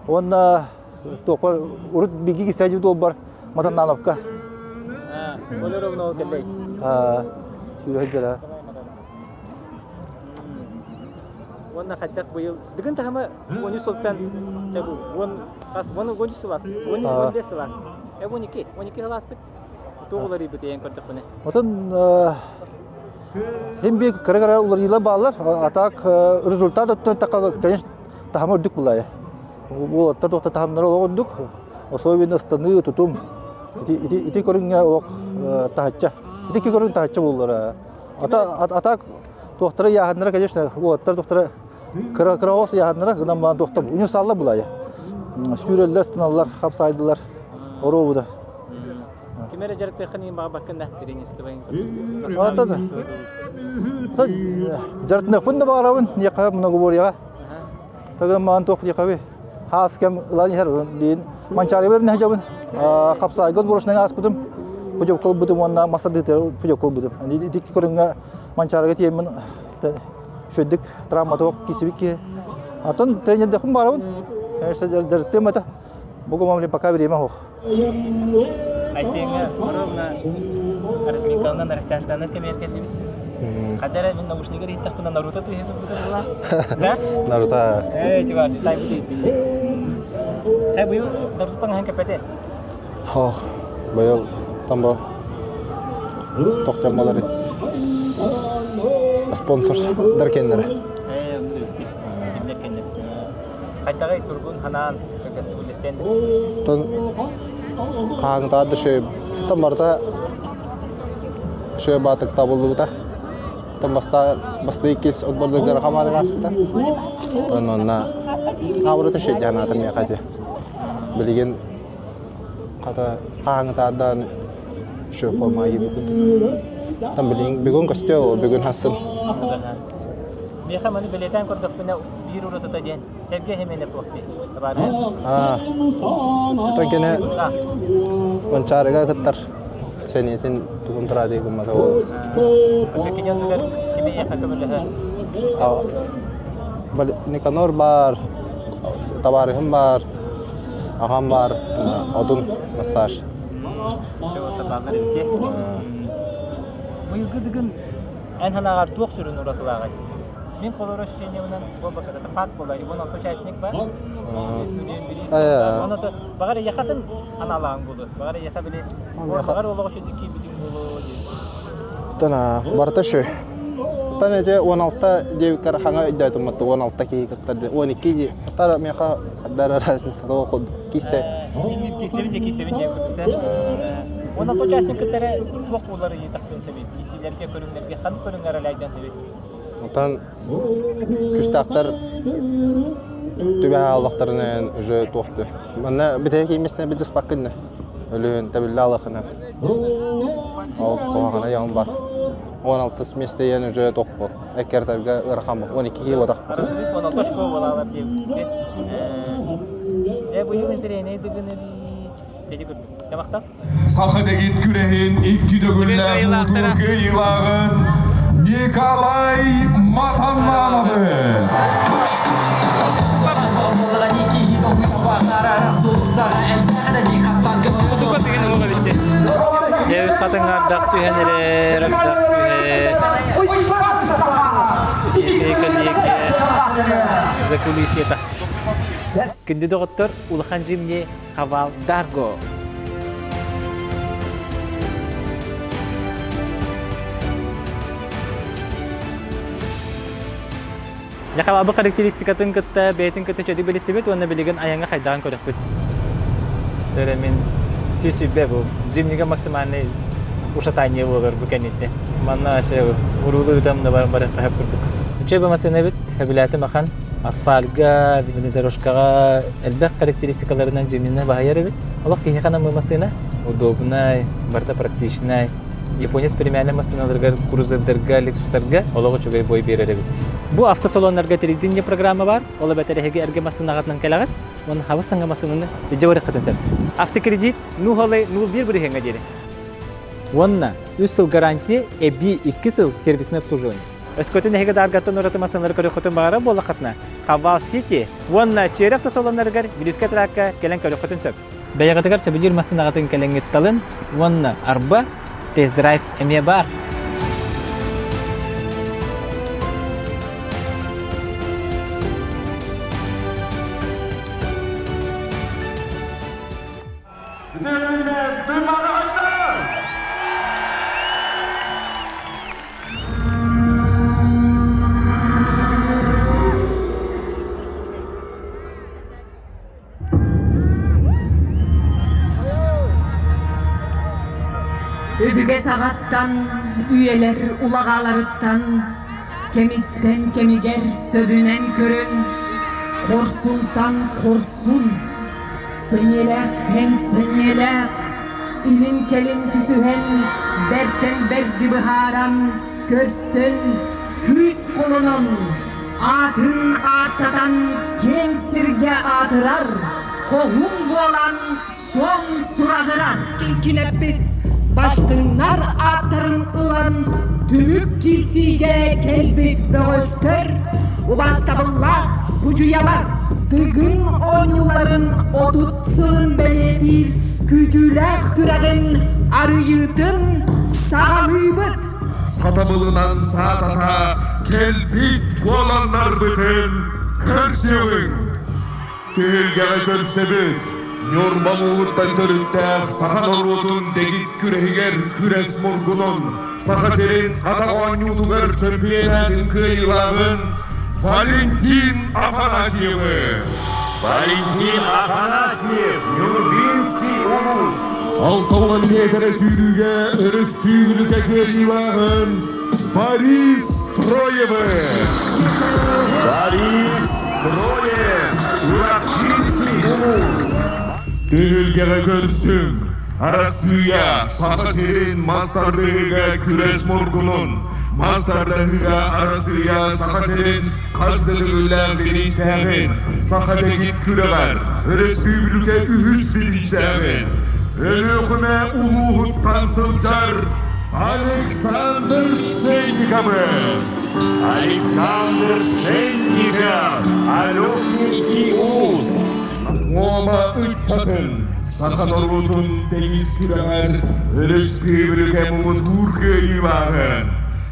уонна туохпар урут биги кисээдьи туолбар Матаннановка. Оля Ровнова кэллэй. Сүүрэ сылдьара. Уонна хайдах быйыл Дыгын таһыма 13 сылтан чэ бу 10 хас 10 13 сыл ааспыт. 15 сыл ааспыт. Э 12 12 сыл ааспыт. Туох уларыйбыт эйэн көрдөхпүнэ. Отон хим би кыра-кыра уларыйыылар бааллар. А так результат өттүнэн такка, конечно, таһыма үрдүк булайа. Уолаттар туохта таһымнара олох үрдүк. Особенно ыстаныы, тутум. Ити, ити, ити көрүҥҥэ олох таһычча. Ити икки көрүҥ таһычча буоллар. А так туохтара яаһаннара, конечно, уолаттар туохтара. Кыра кыра оҕус ыйааһыннара гынан баран туохта универсаллар булайа. Сүүрэллэр, станаллар, хапсайдылар. Оруобута. Ким эрэ дьарыктыаххын иин баҕарбаккын да тренерствоҕын Ата да. Дьарыктыныахпын да баҕарабын, диэххэ многоборьеҕа. Тагын маан туох диэхэби. Хаас кэм ылан иһэр диин. Манчаарыбын нэһдьабын. Хапсаайга отборочнайга ааспытым. Путевка ылбытым уонна мастардыытыгар путевка ылбытым. Ити көрүҥҥэ Манчаарыга тиийэммин үчүгэйдик травматолог киирсибит киһи. Атын тренердэхпин баарабын. Конечно, дьарыктыам этэ. Бу пока время суох. Айсеҥҥа ровно разминкалынан растяжканан кэмигэр кэллибит. Хадара эрэ мин наушнигар иһиттэхпинэ Наруто тыаһы турбута буолла. Да? Наруто. Эй, типа, тайбыт иһиттиши. Хай быйыл Наруто хаһан кэппэти? Ох, быйыл там бу тохтон балары спонсордар кеннere. Ээ, кимнер кеннер. Хайдаҕый тургун ханаан кыргастыбын Тон хааңтаар да шөй тон барыта шөй баатык табыллыбыта. Тон баста баста иккис отбордугар хамаадык ааспыта. Тон онна аабырыта шөй диэн аатым миэхэ Билигин хата хаһааҥҥытаардаан шеф форма курдук. Там билигин бүгүн көстүө бүгүн хассын. Миэхэ маны бэлиэтээн көрдөхпүнэ биир уратыта диэн эргэ хэмэнэ туохти табаарыһа. Аа. Оттон кини Манчаарыга кыттар сэниэтин тугун тураадыы гыммата буолар. Очо кини оннугар кими эйиэхэ көмөлөһө? Никанор баар, табаарыһым баар, аҕам баар, одун массаж. Бааллар эбит Быйылгы дыгын эн санааҕар туох сүрүн уратылааҕый? Мин холоро ощущениебынан буолбакка это факт буолла. Иван алта участник бар. Оны то багар яхатын аналаан булу. Багар яха били багар олоҕу шүдүк киирбитин булу Тана барыта шö. Тан эте 16 диэбиккэр хаҥа өйдөөтүм матты 16 киһи кыттар ди 12 ди тара меха дара разница того код кисе Мин кисебин де кисебин диэн курдук да. 16 участник кыттары туох булар тахсын сөбүй кисилерге көрүҥнэрге ханнык көрүҥнэр алайдан хөбүй Оттон күстаахтар түбэһэ аллахтарынан уже туохту. Манна бүтэһик кииммэстэн бидиспаккын Өлүһүн тэбиллэ алахына. Ол куһаҕана яҕын бар. 16 место уже тохпу. Эккертарга ыарахан 12 киһи отахпыт. 16 школа балалар диэбиккэ. Э быйыл интэриэһинэй дыгын эбит. Деди көрдүк. Тамахта. Саха дэгит күрэһин икки төгүллээх муҥутуур кыайыылааҕын Николай Матаннановы! Дьэ, үс хатыҥҥардах түһэн эрэр, ардах түһэр. Закулисьета. Күндү доҕоттор, улахан дьимни Хавал Дарго. Хавалбы характеристикатын кытта бэйэтин кытта чөдүк билистибит уонна билигин айаҥҥа хайдаҕын көрөхпүт. Төрө мин сүүсүбэ бу Джимнига максимальный ушатание буолар бу кэнниттэн. Манна вообще уруулу ытам да баран баран хаһап курдук. Үчүгэй бу массыына эбит, сөбүлээтим ахан. Асфальга, внедорожкаҕа элбэх характеристикаларынан Джимнины баһыйар эбит. Олох киһиэхэ анаммыт массыына. Удобнай, барыта практичнай. Японец премиальнай массыыналарыгар, крузердарга, лексустарга олох үчүгэй бой биэрэр эбит. Бу автосалоннарга трейдинг программа бар. Ол эбэтэр эһиги эргэ массыынаҕытынан кэлэҕит. Уонна хабыс саҥа массыынаны илдьэ барыаххытын сөп. Автокредит нуухалай 01 бырыһыаҥҥа диэри. Уонна үс сыл гарантия, эбии 2 сыл сервисное обслуживание. Өскөтүн эһиги дааргаттан ураты массыыналары көрүөххүтүн баҕарар буоллаххытына, Хавал Сити уонна Черев автосалоннарыгар Вилюйскай тракка кэлэн көрүөххүтүн сөп. Бэйэҕитигэр сөбүлүүр массыынаҕытын кэлэҥҥит талын уонна арба тест-драйв эмиэ баар. Өбүгэ саҕаттан, үйэлэр улаҕаларыттан. Кэмиттэн кэмигэр сөбүнэн көрөн, хорсунтан хорсун, сэниэлээхтэн сэниэлээх, илин-кэлин түсүһэн, бэртэн бэрди быһааран, көрсөн, күүс холонон, аатын ааттатан киэҥ сиргэ аатырар, хоһуун буолан суон сураҕырар. Киҥкинэппит бастыҥнар ааттарын ылан түмүк киирсиигэ кэлбит бөҕөстөр, убаастабыллаах судьуйалар Тыгын оонньууларын 30 сылын бэлиэтиир күүтүүлээх күрэҕин арыйыытын саҕалыыбыт. Сатабылынан саатата кэлбит буоланнарбытын көрсүөҕүҥ! Түһүлгэҕэ көрсөбүт Ньурба улууһуттан төрүттээх саха норуотун дэгит күрэһигэр күрэс мургунун, Саха сирин атах оонньуутугар чөмпүйэнээтин кыайыылааҕын Валентин Афанасьевы. Валентин Афанасьев, Нюрбинский улуус. 60 миэтэрэ сүүрүүгэ өрөспүүбүлүкэ кыайыылааҕын Борис Троевы. Борис Троев, Чурапчинский улуус. Түһүлгэҕэ көрсүҥ, Арассыыйа Саха сирин мас тардыһыыга күрэс мургунун, мас тардыһыыга Арассыыйа Саха сирин хас да төгүллээх бириистээҕин, Саха дэгит күрэҕэр өрөспүүбүлүкэ үһүс бириистээҕин, Өлүөхүмэ улууһуттан сылдьар Александр Пшенниковы! Александр Пшенников, Алексий Улус! Муома ыччатын саха норуотун тэҥис күрэҕэр өрөспүүбүлүкэ муҥутуур кыайыылааҕын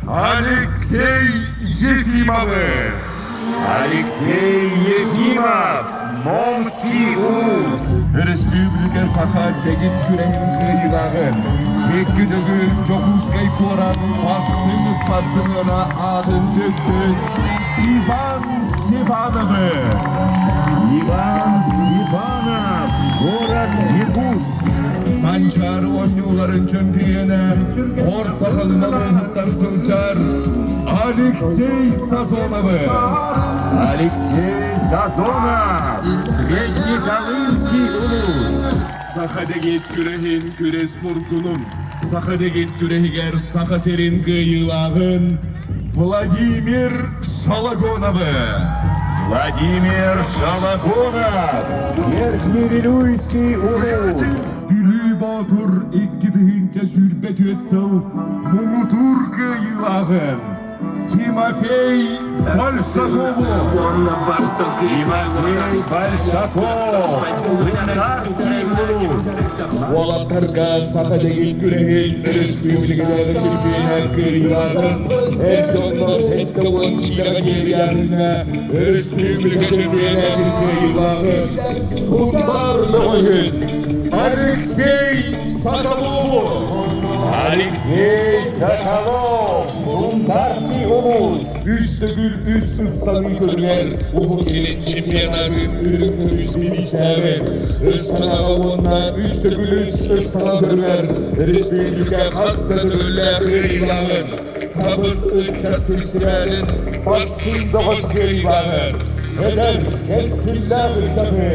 Алексей Ефимовы! Алексей Ефимов, Момский улуус! Өрөспүүбүлүкэ саха дэгит күрэһин кыайыылааҕын, икки төгүл Дьокуускай куорат бастыҥ спортсмена аатын сүкпүт Иван Степановы! Иван Степанов, город Якутск! Манчаары оонньууларын чөмпүйүөнэ Орто Халыма улууһуттан сылдьар Алексей Сазоновы! Алексей Сазонов, Среднеколымский улуус! Саха дэгит күрэһин күрэс мургунун, Саха дэгит күрэһигэр Саха сирин кыайыылааҕын Владимир Шалагоновы! Владимир Шалагонов, Верхневилюйский улуус! Бүлүү Боотур 2024 сыл муҥутуур кыайыылааҕын Тимофей Большакову! Тимофей Большаков! Сунтарский улуус! Уолаттарга саха дэгит күрэһин өрөспүүбүлүкэтээҕи чемпионат кыайыылааҕын эр дьонно 70 киилэҕэ диэри өрөспүүбүлүкэ чемпионатын кыайыылааҕын Сунтаар бөҕөһүн Алексей Соколову! Алексей Соколов! Сунтарский улуус! Үс төгүл үс ыстаныы көрүҥэр Уһук Илин чемпионатын үрүҥ көмүс бириистээҕин ыстанаҕа уонна үс төгүл үс ыстана көрүҥэр республика хас да төгүллээх кыайыылааҕын Табыс ыччат фестивалын бастыҥ бөҕөс кыайыылааҕын эдэр кэскиллээх ыччаты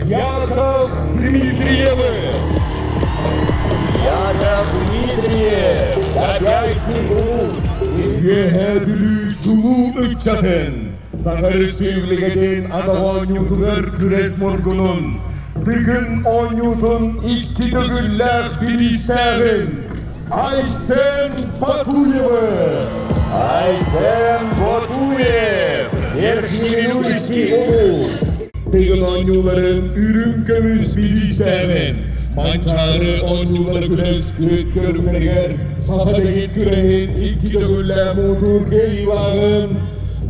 Яков Дмитриевы Яков Дмитриев Капяйский улуус Үөһээ Бүлүү чулуу ыччатын Саха Республикатын атах оонньуутугар күрэс мургунун Дыгын оонньуутун икки төгүллээх бириистээҕин Айсен Батуевы! Айсен Батуев! Верхневилюйский улуус! Дыгын оонньууларын үрүҥ көмүс бириистээҕин Манчаары оонньуулары күрэс күөт көрүҥнэригэр саха дэгит күрэһин икки төгүллээх муҥутуур кыайыылааҕын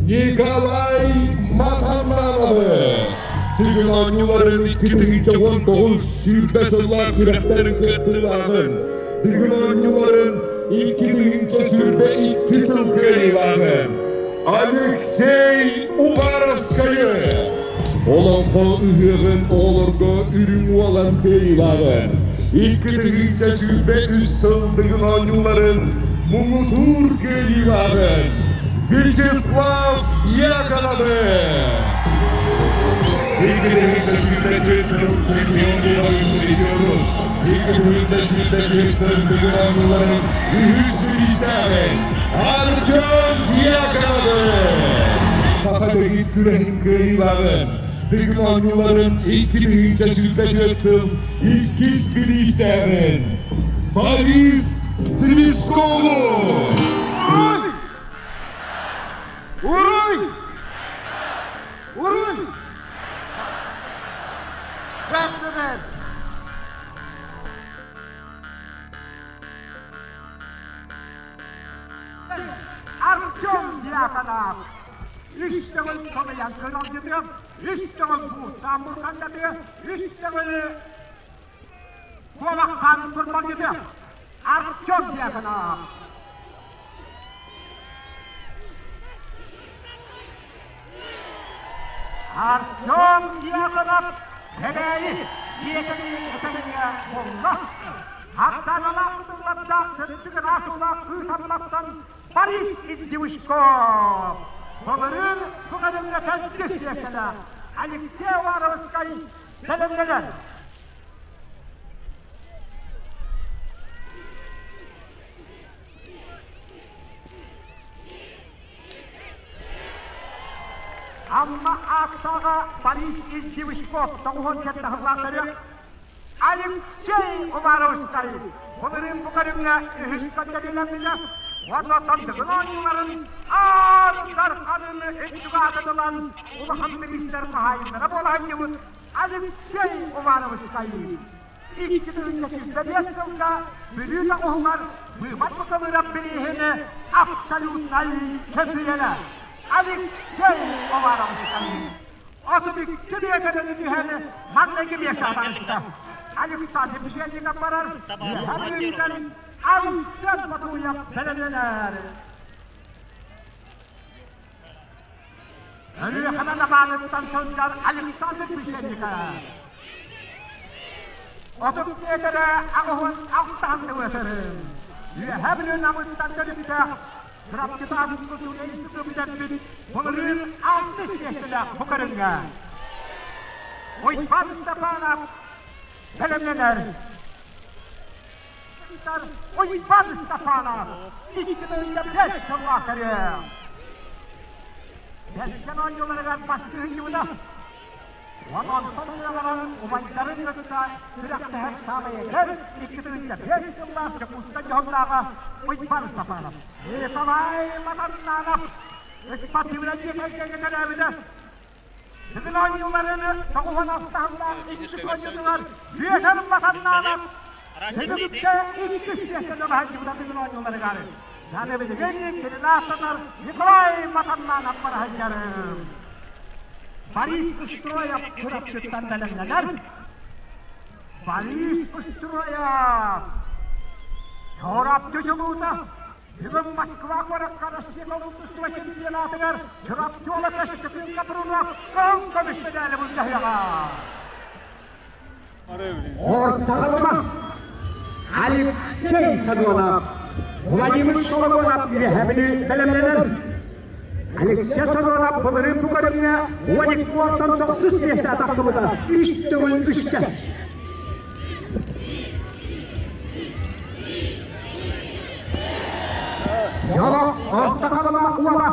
Николай Матаннановы! Дыгын оонньууларын 2019 сүүрбэ сыллаах күрэхтэрин кыттыылааҕын Дыгын оонньууларын 2022 сыл кыайыылааҕын Алексей Уваровскайы! Олоҥхо ыһыаҕын оҕолорго үрүҥ уолан кыайыылааҕын 2023 сыл Дыгын оонньууларын муҥутуур кыайыылааҕын. Вячеслав Дьяконовы! 2024 сыл чемпион буоларын призеру, 2024 сыл бүгүн оонньууларын үһүс бириистээҕин Артем Дьяконовы! Саха дэгит күрэһин кыайыылааҕын, бүгүн оонньууларын 2024 сыл иккис бириистээҕин Борис Стрижкову! Уруй! Уруй! Бэртибэр! Артем Дьяконов үс төгүл хомуйан кыралдьытыам, үс төгүл бууртаан бурҕандатыа, үс төгүл куолахтаан турбалдьытыам. Артем Дьяконов. Артем Дьяконов Кэбээйи диэтэни этэҥҥэ булла. Хаттаналаах кытыллардаах сырдык ыраас уулаах кыыс Амматтан Борис Индивушков. Былырыын бу кэлимҥэ төрдүс миэстэлээх Алексей Уваровскай бэлэмнэнэр. Амма ааттааҕа Борис Издивышков 97 сыллаахтары Алексей Уваровскай былырыын бу көрүҥҥэ үһүс көрдөрүүлэммитэ уонна тардыгын оонньууларын Аар Дарханын үрдүк аатын ылан улахан бириистэр хаһаайыннара буола сылдьыбыт Алексей Уваровскай 2025 сылга Бүлүү тоҕуһугар быыбар быкылыырап бирииһини абсолютнай чөмпүйүөнэ Алексей Уваровскай 32 миэтэрэни түһэн маҥнайгы миэстэҕэ таҕыста. Александр Пшенников барар Үөһээ Бүлүүттэн Айсен Батуев бэлэмнэнэр. Өлүөхүмэ Дабааныттан сылдьар Александр Пшенников 30 миэтэрэ 86 сантиметрын Үөһээ Бүлүү Намыттан төрүттээх Чурапчытааҕы физкультурнай институту бүтэрбит былырыын алтыс миэстэлээх бу көрүҥҥэ Уйбаан Степанов бэлэмнэнэр. Уйбаан Степанов 2005 сыллаах көрүҥ. Бэргэн оонньууларыгар бастыһынньыбыта. Онтон тыаларын убайдарын кытта күрэхтэһэр саамай эдэр 2005 сыллаах Дьокуускай дьоһуннааҕа Уйбаан Степанов. Николай Матаннанов спортивнай дьиэ кэргэҥҥэ төрөөбүтэ. Дыгын оонньууларын 96 сыллаах иккис оонньуутугар Бүөтэр Матаннанов түмүккэ иккис миэстэни баһылдьыбыта Дыгын оонньууларыгар. Дьаны билигин кинини ааттатар Николай Матаннанов бара сылдьарым. Борис Устроев Чурапчыттан бэлэмнэнэр. Борис Устроев Чурапчы чулуута бүгүн Москва куоракка Россия тустуу чемпионатыгар Чурапчы уола Көстөкүүн Капрунов кыһыл көмүс медали былдьаһыаҕа. Ортаҕалыма Алексей Садонов, Владимир Соломонов үөһэ Бүлүү бэлэмнэнэр. Алексей Садонов былырыын бу көрүҥҥэ 12 уонтан тохсус миэстэ тахсыбыта үс төгүл үстэ. Дьоло Ортаҕалыма уола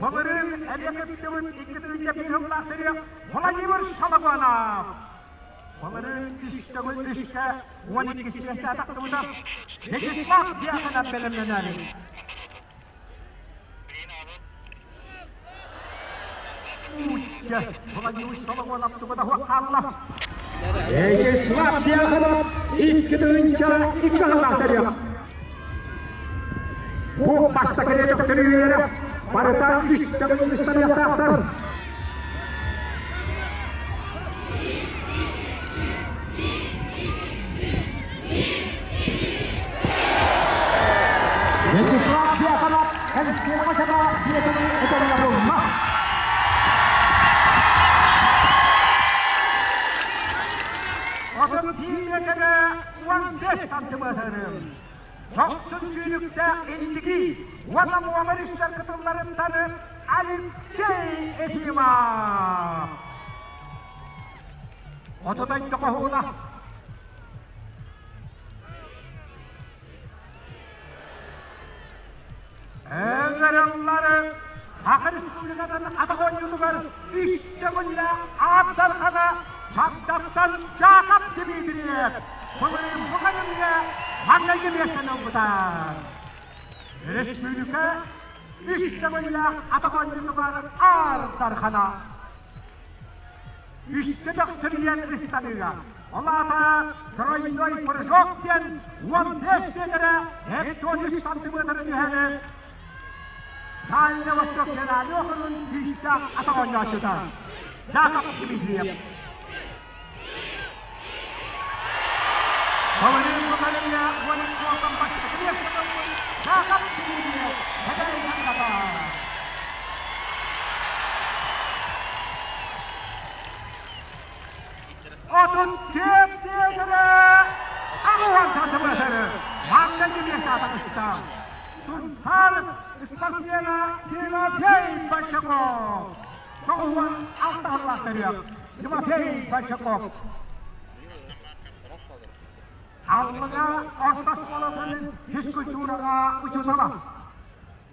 Былырыын эмиэ кыттыбыт 2001 сыллаах төрүөх Владимир Шалагонов. Былырыын үс төгүл үскэ 12 миэстэ тахсыбыта. Вячеслав Дьяконов бэлэмнэнэр. Уучча Владимир Шалагонов туга да суох хаалла. Вячеслав Дьяконов 2002 сыллаах төрүөх. Бу бастакы төхтөрүүлэрэ барыта үс төгүл ыстаныахтаахтар. Вячеслав Дьяконов Алексей Мачана биэтин этэҥҥэ булла. 31 миэтэрэ 15 сантиметр. Уонна Муомар истэр кытылларыттан Алексей Ефимов. Хоту дойду хоһууна. Ыҥырыллары Саха Республикатын атах оонньуутугар үс төгүллээх аат дархана Чагдаттан Жакоб Дмитриев былырыын бу көрүҥҥэ маҥнайгы миэстэни ылбыта. Өрөспүүбүлүкэ үс төгүллээх атах оонньуутугар аар дархана. Үстэ төхтөрүйэн ыстаныыга Ол аата тройной прыжок диэн 15 миэтэрэ 73 сантиметры түһэри Дальний Восток федеральный округун күүстээх атах оонньооччута Жакоб Дмитриев. Былырыын бу көрүҥҥэ 12 уолтан бастакы миэстэни ылбыт Жакоб Дмитриев эдэр сандата. Отун түөрт миэтэрэ аҕыһан сантиметры маҥнайгы миэстэ таҕыста. Сунтаар спортсмена Тимофей Большаков. 96 сыллаах төрүөх Тимофей Большаков. Аллыга орто оскуолатын физкультураҕа учуутала.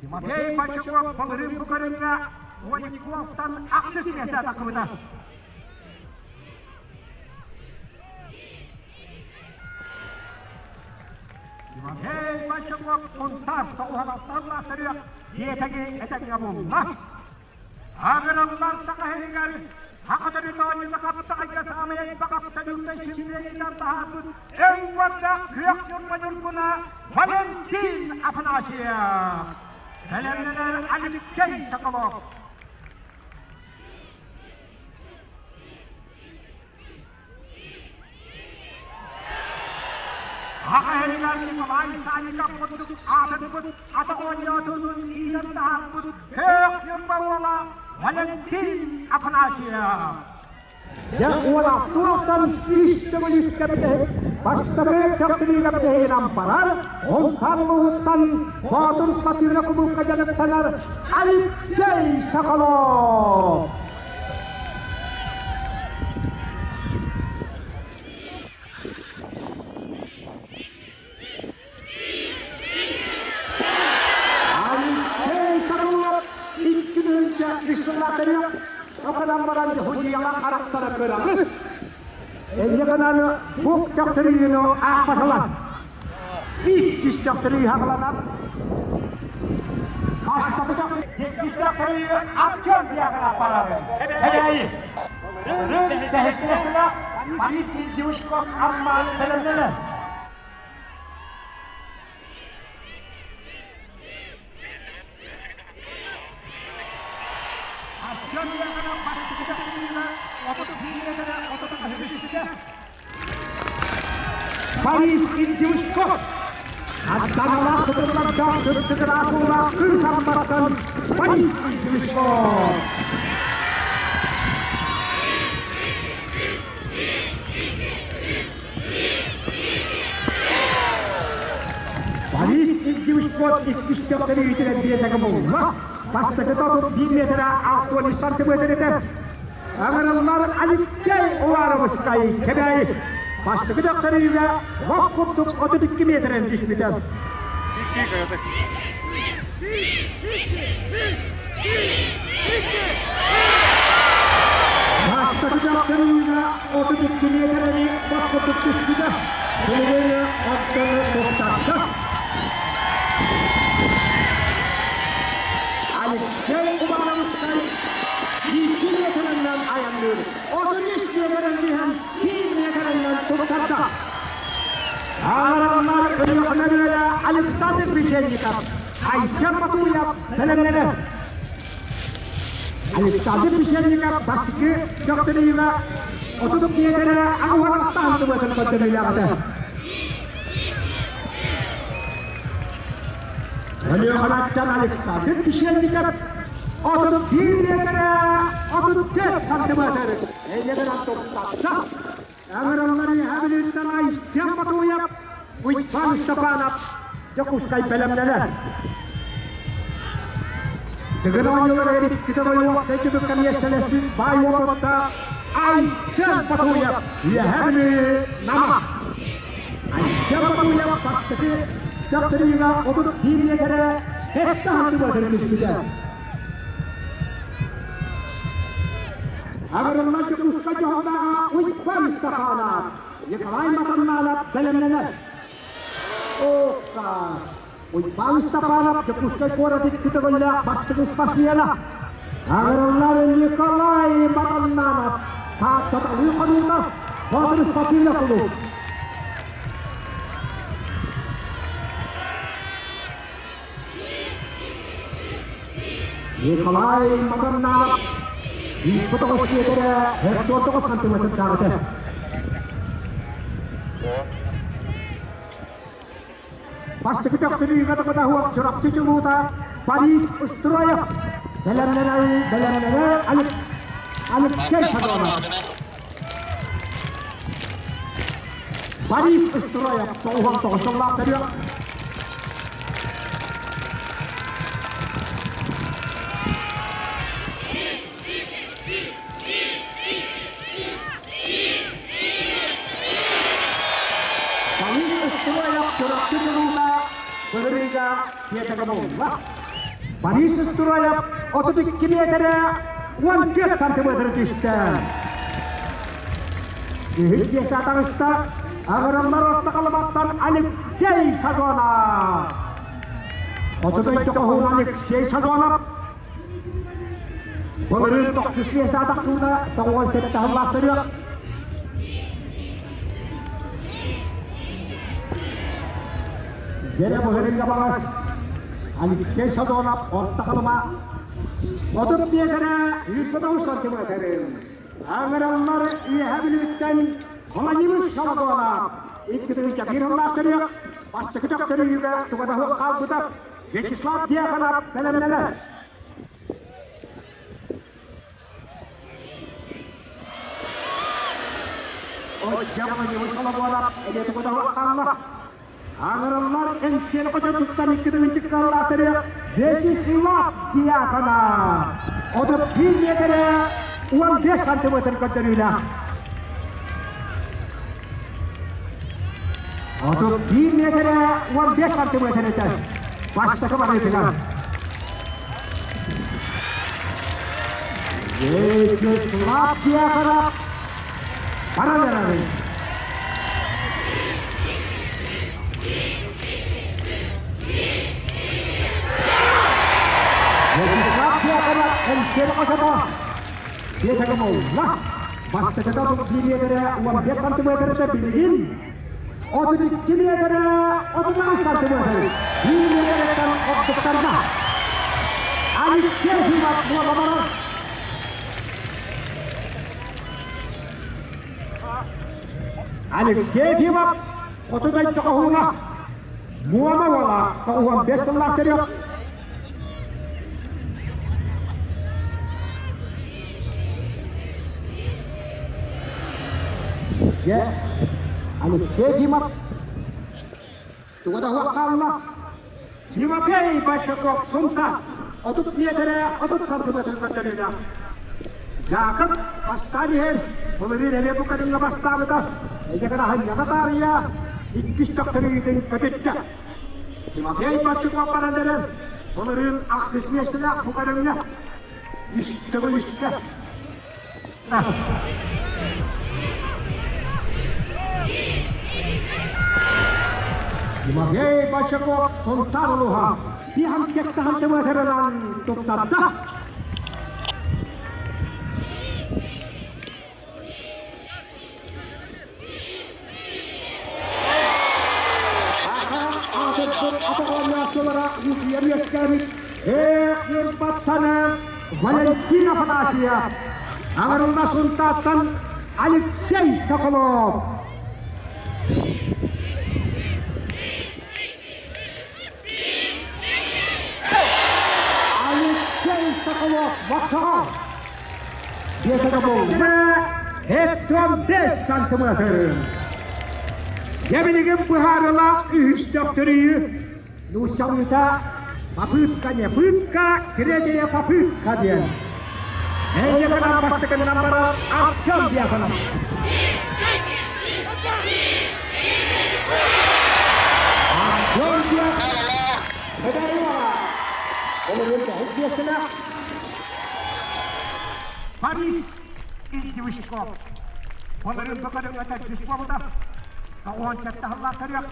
Тимофей Большаков былырыын бу көрүҥҥэ 12 ахсыс миэстэ тахсыбыта. Тимофей Большаков Сунтаар тоҕуһалартан төрүөх биэтэги этэҥҥэ булла. Агыраллар Саха сиригэр Саха төрүт оонньуута хапсаҕайга саамай элбэх абсолютнай чемпионатан таһаарбыт өҥ уонна күөх ньурба ньургуна Валентин Афанасьев. Бэлэмнэнэр Алексей Соколов. Аҕа иһигэр Николай Санников курдук аатырбыт атах оонньоотун иитэн таһаарбыт Күөх Ньурба уола Валентин Афанасьев. Дьэ уола туохтан үс төгүл үскэ бүтэһик бастакы төхтүрүүгэ бүтэһигинэн барар, онтон муһуттан Боотур спортивнай кулуупка дьарыктанар Алексей Соколов. Алексей Соколов икки тыһыынча үс сыллаатарыах оканан баран дьоһудьуйаҕа харахтара кыраҕы. Энньэ гынан бук төхтөрүйүнү аахпатылар. Иккис төхтөрүй хаҕыланар. Бастакы иккис төхтөрүйү Артем Дьяконов барар. Эбээйи. Рым бэһис миэстэлээх Борис Издевушков Амма бэлэмнэнэр. Артем Дьяконов бастакы төхтөрүйүгэ 31 миэтэрэ 33 үстэ. Борис Индюшков Сардаҥалаах кытыллардаах сырдык ыраас уулаах кыыс Амматтан Борис Индюшков. Борис Индюшков иккис төхтөрүүтүгэр биэтэгэ булла. Бастакыта 31 метрэ 63 сантиметр этэ. Аҥараллар Алексей Уваровскай Кэбээйи бастакы дөхтөрүүгэ лоп курдук 32 миэтэрэн түспүтэ. Бастакы дөхтөрүүгэ 32 миэтэрэни лоп курдук түспүтэ. Билигин оттон тупсатта. Алексей Уваровскай Икки миэтэрэннэн айанныыр. 33 миэтэрэн түһэн, биир миэтэрэннэн тупсарда. Аҕараммар Өлүөхүмэ Александр Печенников, Айсен Батуев бэлэмнэнэр. Александр Печенников бастакы төхтөрүйүгэ 30 миэтэрэ аҕыһан тымытын көрдөрүүлээх этэ. Өлүөхүмэттэн Александр Печенников 31 миэтэрэ 34 сантиметр эйиэгинэн тупсатта. Ыҥырыллар үөһээ Бүлүүттэн Айсен Батуев, Уйбаан Степанов Дьокуускай бэлэмнэнэр. Дыгын оонньууларыгар иккитэ уопсай түмүккэ миэстэлэспит баай уопуттаах Айсен Батуев Үөһээ Бүлүү Нама. Айсен Батуев бастакы төхтөрүүгэ 31 миэтэрэ сэттэ сантиметр түспүтэ. Аҕырыллан Дьокуускай дьоһуннааҕа Уйбаан Ыстапаанап, Николай Матаннанов бэлэмнэнэр. Ока! Уйбаан Ыстапаанап Дьокуускай куорат икки төгүллээх бастыҥ спортсмена. Аҕырыллар Николай Матаннанов Таатта талыы хонуута Боотур спортивнай кулууп. Николай Матаннанов 109 миэтэрэ 49 сантиметрдааҕыта. Бастакы төхтүрүүгэ токотоһуох Чурапчы чулуута Борис Устроев бэлэмнэнэр бэлэмнэнэр Алексей Сазонов. Борис Устроев 99 сыллаах төрүөх. Борис Устроев Чурапчы чулуута былырыыга биэтэгэ буолла. Борис Устроев 32 миэтэрэ 14 сантиметр түстэ. Үһүс пьеса таҕыста Аҕыраллар орто халыматтан Алексей Сазонов. Хоту дойду хоһууна Алексей Сазонов Былырыын тохсус пьеса тахсыыта 97 сыллаах төрүөх. Дьэрэ быһырыыга баҕас Алексей Сазонов орто халыма 30 миэтэрэ 109 сантиметрын Аҥыраллар Үөһэ Бүлүүттэн Владимир Солодонов 2001 сыллаах төрүөх бастакы төхтөрүүгэ туга да суох хаалбыта Вячеслав Дьяконов бэлэмнэнэр. Отча Владимир Соломонов эмиэ туга да суох хаалла. Аҕырыллар эҥсиэли хочотуттан икки тыһыынчыккаллаахтары Вячеслав Дьяконов 31 миэтэрэ 15 сантиметр көрдөрүүлээх. 31 миэтэрэ 15 сантиметр этэ. Бастакы барыытыгар. Вячеслав Дьяконов баран эрэрин. Вячеслав Дьяконов Энсиэли хочото биэтэгэ буолла. Бастакыта 31 миэтэрэ 15 сантиметрда билигин 32 миэтэрэ 39 сантиметр. Биир миэтэрэттэн ордуктарда. Алексей Ефимов буола Алексей Ефимов хоту дойду хоһууна Муома уола 95 сыллаах төрүөх Дьэ, Алексей Ефимов туга да суох хаалла. Тимофей Большаков сумка 30 миэтэрэ 30 сантиметр көрдөрүүлээх. Дьаакып бастаан иһэр, былырыын эмиэ бу көрүҥҥэ бастаабыта. Эйэ гына таарыйа, иккис төхтөрүүтүн көтүттэ. Тимофей Большаков баран эрэр, былырыын ахсыс миэстэлээх бу көрүҥҥэ үс төгүл үстэ. Тимофей Большаков Сунтаар улууһа биһан сектаһан тымыатырынан тупсарда. Аха аатырбыт атаҕалааччылара утуйар үөскээбит Ньурбаттан Валентин Афанасьев, Аҥарылла Сунтааттан Алексей Соколов. Алексей Соколов Воксаҕа Биэтэгэ буолла 75 сантиметр. Дьэ билигин быһаарылаах үһүс төхтөрүйү нууччалыыта. Попытка не пытка, третья попытка диэн. Эйиэхэ бастакыннан барар Артем Дьяконов. Артем Дьяконов Борис Издевышков. Олорун бөкөрүҥөтө түс буолбута. 97 сыллаах төрүөх.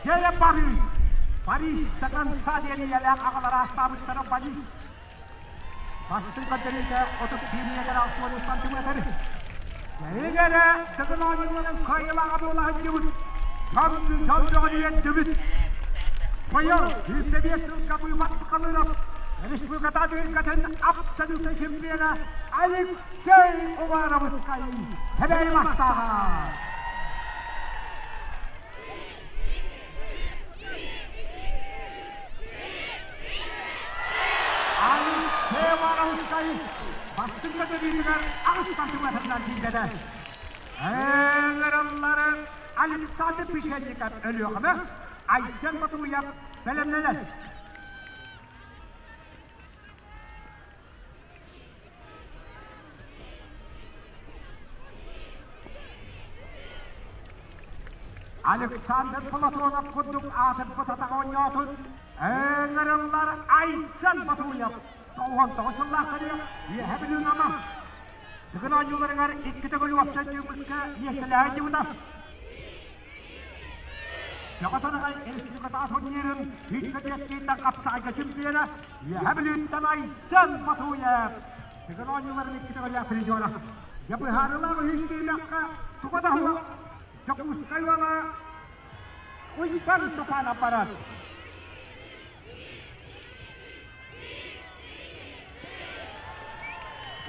Дьэ Борис! Борис до конца диэн ийэлээх аҕалара ааттаабыттара Борис. Бастыҥ көрдөрүүтэ 31 метр 60 сантиметр. Кэһигэрэ Дыгын оонньууларын кыайыылааҕа буола сылдьыбыт. Дьон дьон бөҕөнү үөрдүбүт. Быйыл 25 сылга быыбар Калыров республиката түһүлгэтин абсолютнай чемпиона Алексей Уваровскай Тэбэйи бастааҕа. Алексей Уваровскай бастыҥ көтөрүүтүгэр 8 сантиметрынан тиийбэтэ. Ыҥырыллары Александр Пишенников Өлүөхүмэ, Айсен Ботуев бэлэмнэнэр. Александр Платонов курдук аатырбыт атах оонньоотун ыҥырыллар Айсен Ботуев 99 сыллаахтарыгар Үөһэ Бүлүү Нама Дыгын оонньууларыгар икки төгүл уопсай түмүккэ миэстэлэһэ сылдьыбыта. Көҕө-тараҕай республикатааҕы турнирын үткэ-диэттииттэн хапсаҕайга чемпиона Үөһэ Бүлүүттэн Айсен Батуев Дыгын оонньууларын икки төгүллээх призера. Дьэ быһаарыылаах үһүс түһүмэххэ туга да суох Дьокуускай уола Уйбан Степанов барар.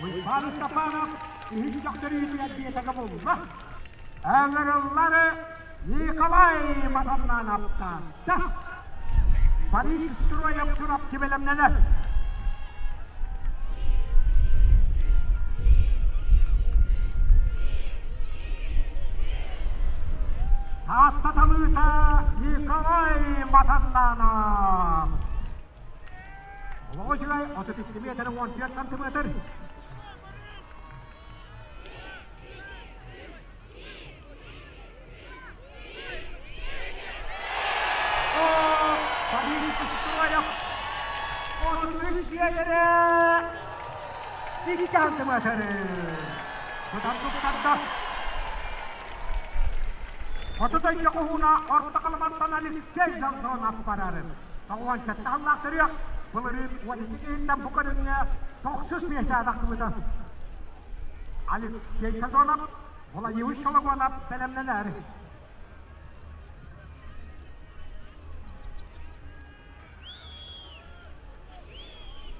Уйбаан Степанов үһүс дьахтар биэтэгэ булла. Ыҥырыллары Николай Матаннан аптаатта. Борис Строев Чурапчы бэлэмнэнэр. Таатта талыыта Николай Матаннанов. Олоҕо үчүгэй 32 метр 14 сантиметр. Борис Строев 33 диэлэрэ 2 сантиметр. Быдан тупсарда. Хоту дойду хоһууна Орто Халыматтан Алексей Самсонов барар. 97 сыллаах төрүөх, былырыын 12 киһиттэн бу көрүҥҥэ тохсус миэстэҕэ тахсыбыта. Алексей Сазонов, Владимир Шологонов бэлэмнэнэр.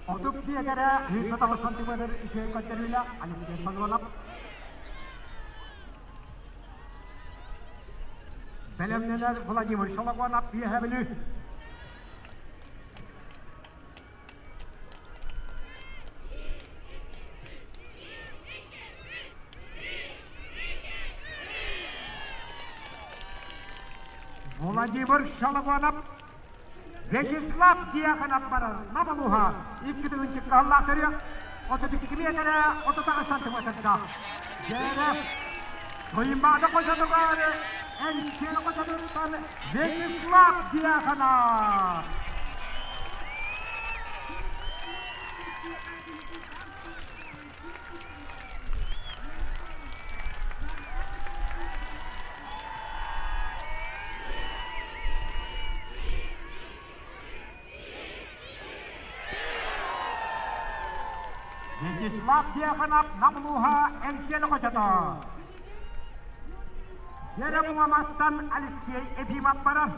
Отук биэгэрэ 109 сантиметр үчүгэй көрдөрүүлээх Алексей Сазонов Бэлэмнэнэр Владимир Шологонов Үөһээ Бүлүү. Владимир Шологонов Вячеслав Дьяконов барар Набалуха икки тыһыынчыкка аллаах 32 миэтэрэ 38 сантиметрдаах. Дьээрэ Туймаада хочотугар Энсиэн хочотуттан Вячеслав Дьяконов. Вячеслав Дьяконов Намлуха Эҥсиэли хочото. Дьэрэ Муоматтан Алексей Ефимов барар.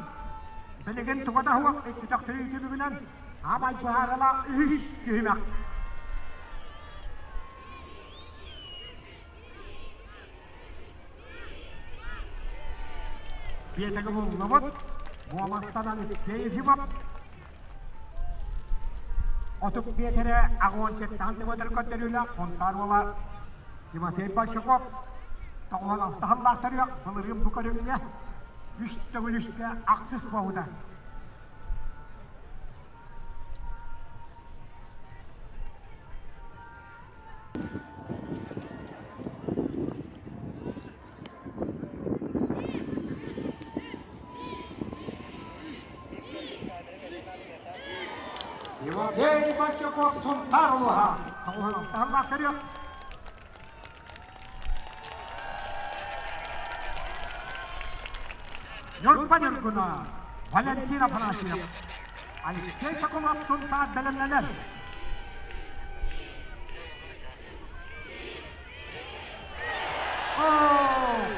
Билигин туга да суох икки төхтөрүү түмүгүнэн Абай быһаарылаах үһүс түһүмэх. Биэтэги буллубут. Муоматтан Алексей Ефимов. Отук биэтэрэ 87 сантиметр көрдөрүүлээх Хонтаар уола. Тимофей Большаков 96 сыллаах төрүөх былырыын бу көрүҥҥэ үс төгүл үскэ ахсыс буолбута. Тимофей Большаков Сунтаар улууһа 96 төрүөх Ньурба Ньургуна, Валентин Афанасьев, Алексей Соколов Сунтаар бэлэмнэнэр.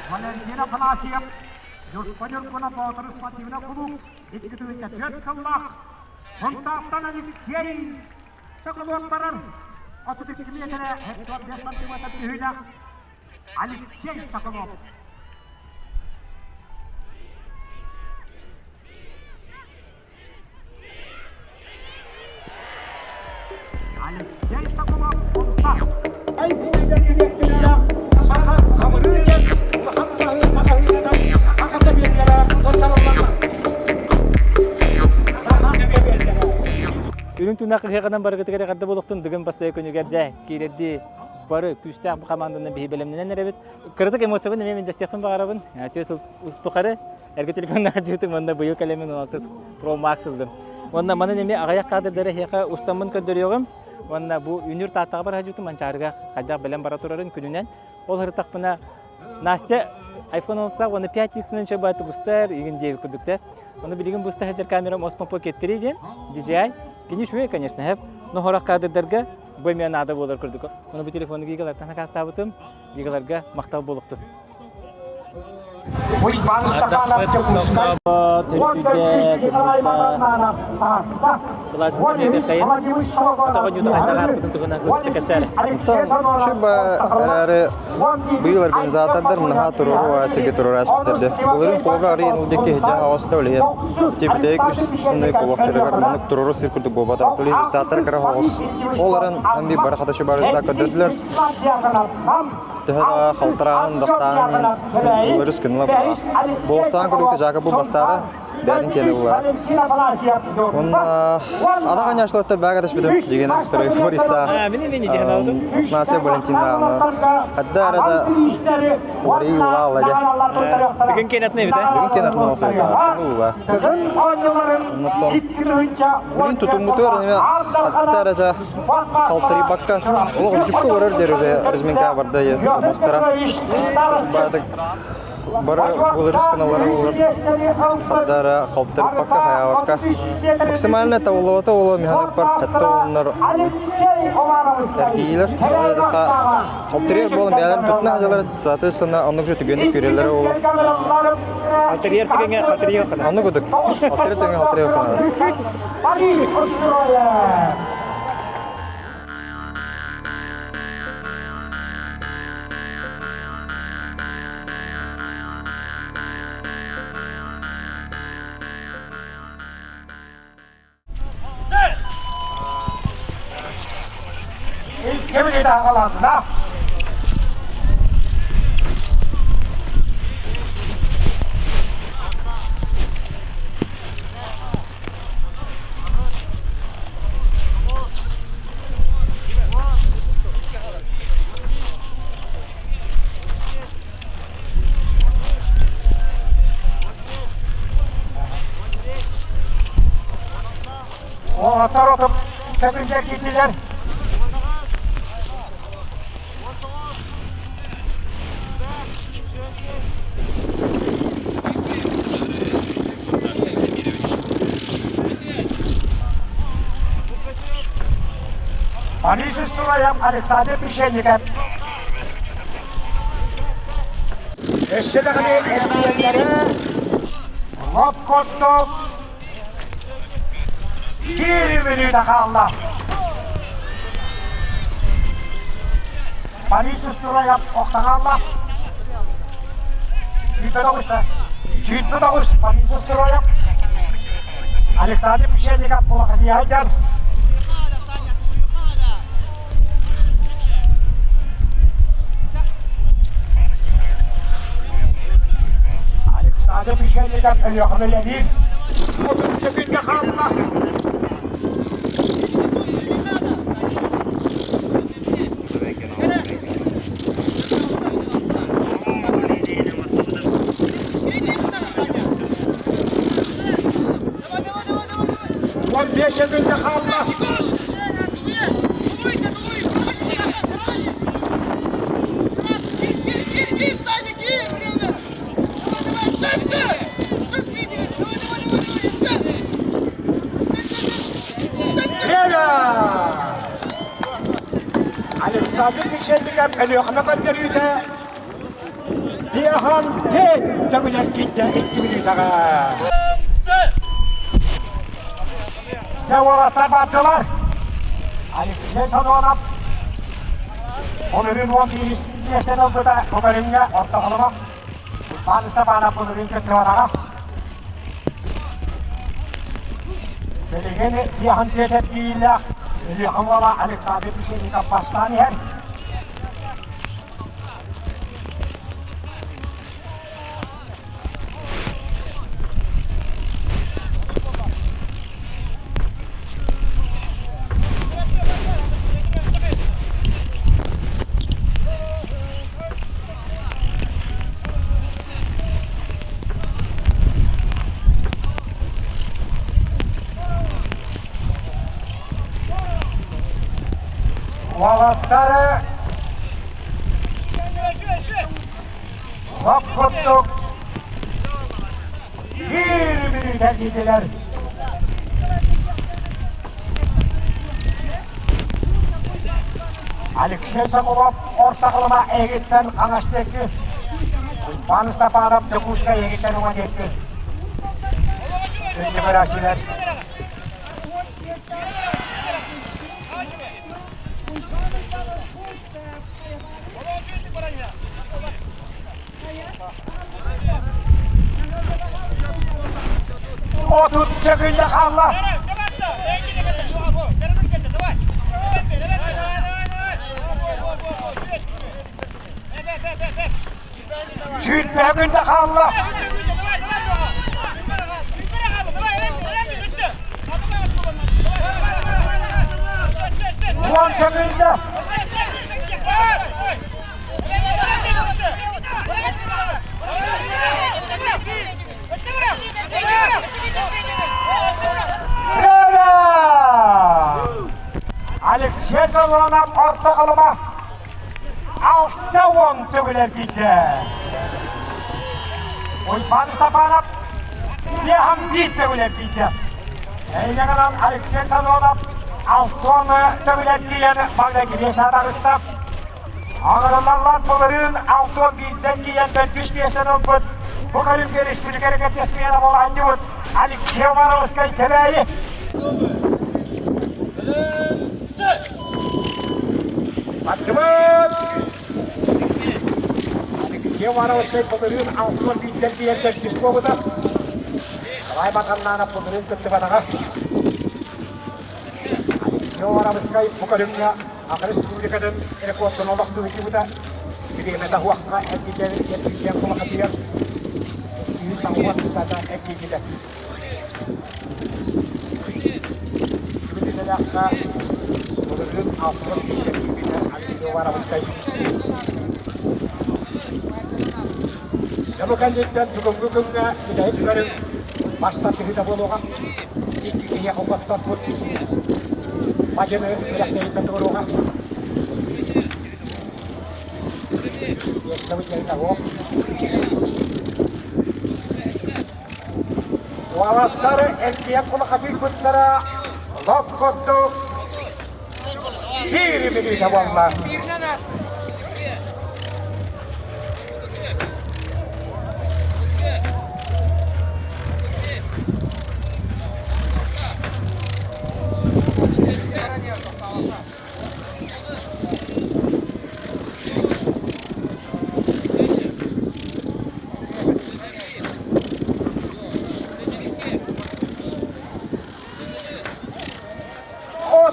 Валентин Афанасьев, Ньурба Ньургуна Боотур спортивнай кулууп 204 сыллаах Сунтаартан Алексей Соколов барар 32 миэтэрэ 75 сантиметр түһүүлээх Алексей Соколов. Алексей Соколов Сунтаар. Ай саха хамырыы диэн улахан маҕаһыынынан аҕата биэллэрэ сарылланна. Саха биэллэрэ. Үрүҥ тунах ыһыаҕынан барыгытыгар эҕэрдэ буолуохтун Дыгын бастайы күнүгэр дьэ киирэрдии бары күүстээх хамаанданан биһи бэлэмнэнэн эрэбит. Кыратык эмоциябын эмиэ мэлдьэстиэхпин баҕарабын. Түө сыл тухары эргэ телефоннаах дьыбытым уонна быйыл кэлэмин 16 Pro Max ыллым. Уонна манан эмиэ аҕыйах кадрдары эһиэхэ устаммын көрдөрүөҕүм. Уонна бу үнүр Тааттаҕа бара сылдьыбытым Манчаарыга хайдах бэлэм бара турарын күнүнэн. Ол сырыттахпына Настя iPhone 16 уонна 5X-нэн чөбөтү бустар, игин диэбит курдук да. Ону билигин буста сылдьар камерам Osmo Pocket 3 диэн DJI. Кини үчүгэй, конечно, хэп. Но хорох кадрдарга бу эмиэ наада буолар курдук. Ону бу телефону гигалартан акаастаабытым. Гигаларга махтал буолуохтун. Уйбаан Стаханов Дьокуускай, 13 Николай Манананов Таатта, 13 Владимир Соломонов Эрээри быйыл организатордар мынаха туруору сиргэ туруору ааспыттар. Былырыын холга арыйан ылдьа киһи дьэ хаҕыста үлэһэн тибитээк үс кулактарыгар маннык туруору сир курдук буолбатах. Организатор кыра хаҕыс. Ол аран ан би бары хаташы барыта көрдөрдүлэр. Төһө да халтараан дахтаан былырыс кынла була. Буолтаан курдук жака бу бастаада бэйэтин киэнэ була. Онна ана ханяшлаттар бәгә төшпүтүм деген строй фориста. Нация Валентина Хадда арада Ури ула ула дьэ. Бүгүн кенетне бит, Бүгүн кенетне болса ула. Бүгүн тутуммутугар эме хатта арада халтырыйбакка олох дьукка барар дер уже разминка барда мостара. Баатык бары былырысканалары болар. Хаддара халтырыппакка хаябакка. Максимально табылыбата ола механик бар хатта оннар эргиилер. Халтырыйар буолан бэйэлэрин тутуна сылдьаллар, соответственно, оннук же түгэнник күрэллэрэ буолуо. Халтырыйар түгэҥҥэ халтырыйар ханар. Оннук курдук. Халтырыйар түгэҥҥэ халтырыйар ханар. Икки аҕаланна. Уолаттар отуп сэтинчэ киирдилэр. Париж строем Александр Печенников. Өссө даҕаны эргийэллэрэ лоп курдук биир мүнүүтэ хаалла. Париж устурайап охта хаалла. Сүүрбэ тоҕуста. 29 Париж устурайап. Александр Печенников Кулакасияйдан. Александр Мишельников Өлүөхүмэ үлэлиир. 30 секүндэ хаалла. Он 5 секүндэ хаалла. Время! Александр Мишельников Өлүөхүмэ көрдөрүүтэ Биахан тет төгүлэр киирдэ икки мүнүүтэҕэ. Дьэ уолаттар бардылар. Алексей Садонов Былырыын 11 миэстэни ылбыта бу көрүҥҥэ Орто Халыма. Иван Степанов былырыын кыттыбатаҕа. Билигин Биахан Петр биилээх Өлүөхүм уола Александр Пишенников бастаан иһэр. Уолаттары Лап курдук биир мүнүүтэ диэтилэр. Алексей Соколов орто халыма эһигиттэн хаҥас диэки, Уйбаан Степанов Дьокуускай эһигиттэн уҥа диэки. Күндү көрөөччүлэр, 30 секунда хаалла. Сүүрбэ күндэ хаалла. Уон секунда. Алексей Солонов орто халыма 60 төгүл эргийдэ. Уйбаан Степанов биэһэн биир төгүл эргийдэ. Эйнэҕинэн Алексей Сазонов 60 төгүл эргийэн маҥнай кириэс таҕыста. Аҕырыллаллар былырыын 61-дэн тиийэн төрдүс миэстэни ылбыт бу көрүҥгэ республика рекордсмена буолааччыбыт Алексей Уваровскай Кэбээйи. Бардыбыт! Алексей Уваровскай былырыын 61-дэн тиийэн төрдүс буолбута. Николай Батаннанов былырыын кыттыбатаҕа. Алексей Уваровскай бу көрүҥҥэ Аха Республикатын рекордун олохтуу сылдьыбыта. Бириэмэтэ уохха эргичэн эргичийэн кулахачыйар. Түүн саҥа сата эргийбитэ. Икки былырыын алтын бииргэ киирбитэ Алексей Уваровскай. Дьэ бу кэнниттэн бүгүҥҥү күҥҥэ бүтэһик көрүҥ бастатыһыыта буолуоҕа. Икки киһиэхэ угаттарбыт бадьыны күрэхтэһииттэн туруоҕа. Миэстэбит того. Уолаттар эргийэн кулахатыйбыттара лоп курдук биир мүнүүтэ буолла.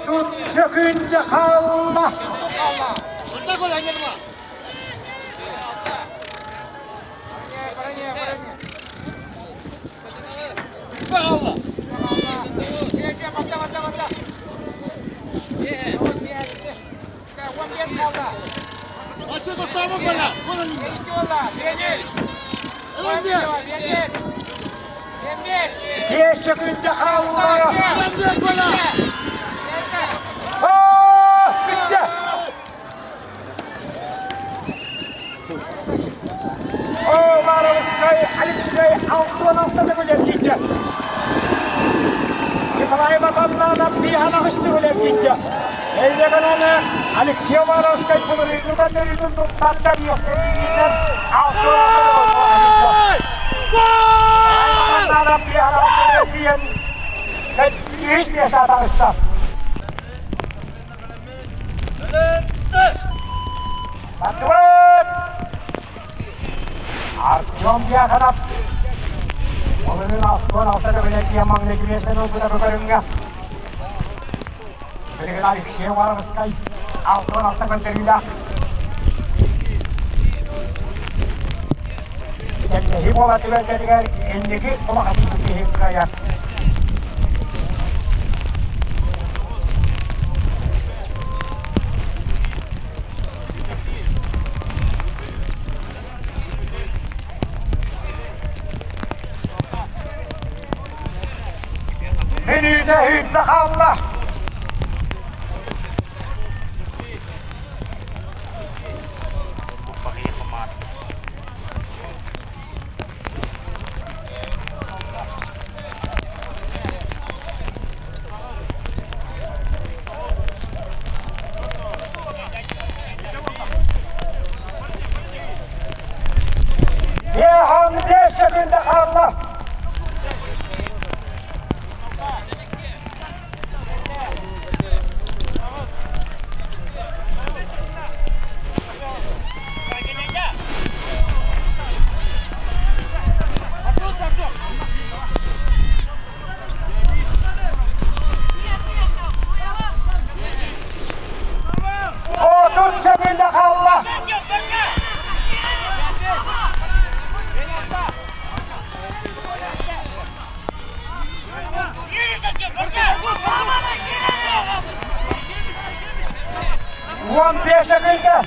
30 сөкүүндэ хаалла. Биэс сөкүүндэ хаалла. Бүттэ! Уваровскай Алексей 66 төгүл эргийдэ. Николай Матаннанов биһанаҕыс төгүл эргийдэ. Эйнэгэнаны Алексей Уваровскай былырыыҥҥытан өрүтүн туттаттан үөхсэтиитинэн 66 Матаннанов биһанаҕыс төгүл эргийэн үһүс миэсэ таҕыста. Бардыбыт! Артем Дьяконов Олунун 66 төгүлэ маҥнайгы миэстэни ылбыта бу көрүҥҥэ. Билигин Алексей Уваровскай 66 көрдөрүүлээх. Тэҥнэһии буола түбэлтэтигэр инники улахан киһи кыайар. Мүнүүтэ сүүрбэ хаалла. Ехан 5 секунда хаалла. 30 секунда хаалла. 15 секунда.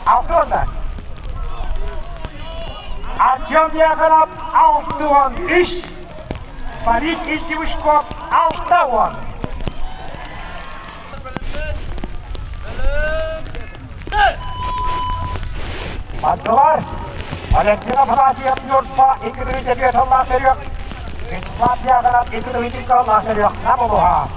Алтыонда. Артем Дьяконов 63, Борис Истивушков 60. Бардылар. Валентина Афанасьев Ньурба 2 тыллаах төрүөх. Вячеслав Дьяконов 2 тыллаах төрүөх. Наболуха.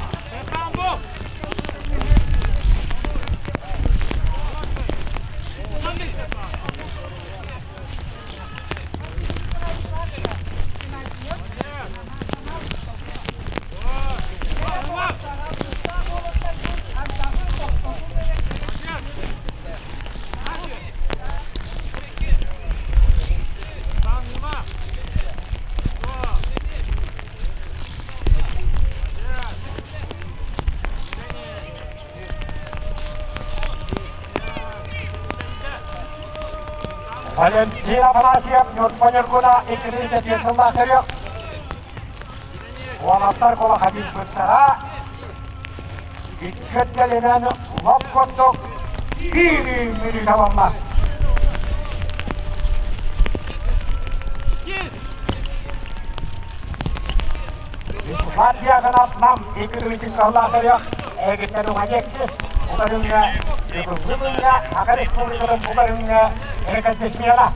Валентин Афанасьев Ньурба Ньургуна иккитин түөрт сыллаах төрүөх. Уолаттар кулахатыйбыттара икки өттөлүнэн лоп курдук биир мүнүүтэ буолла. Вячеслав Дьяконов Нам икки кыһыллаах төрүөх эһигиттэн уҥа диэкки бу көрүҥҥэ бүгүҥҥү күҥҥэ Саха Республикатын бу көрүҥҥэ рекордсмена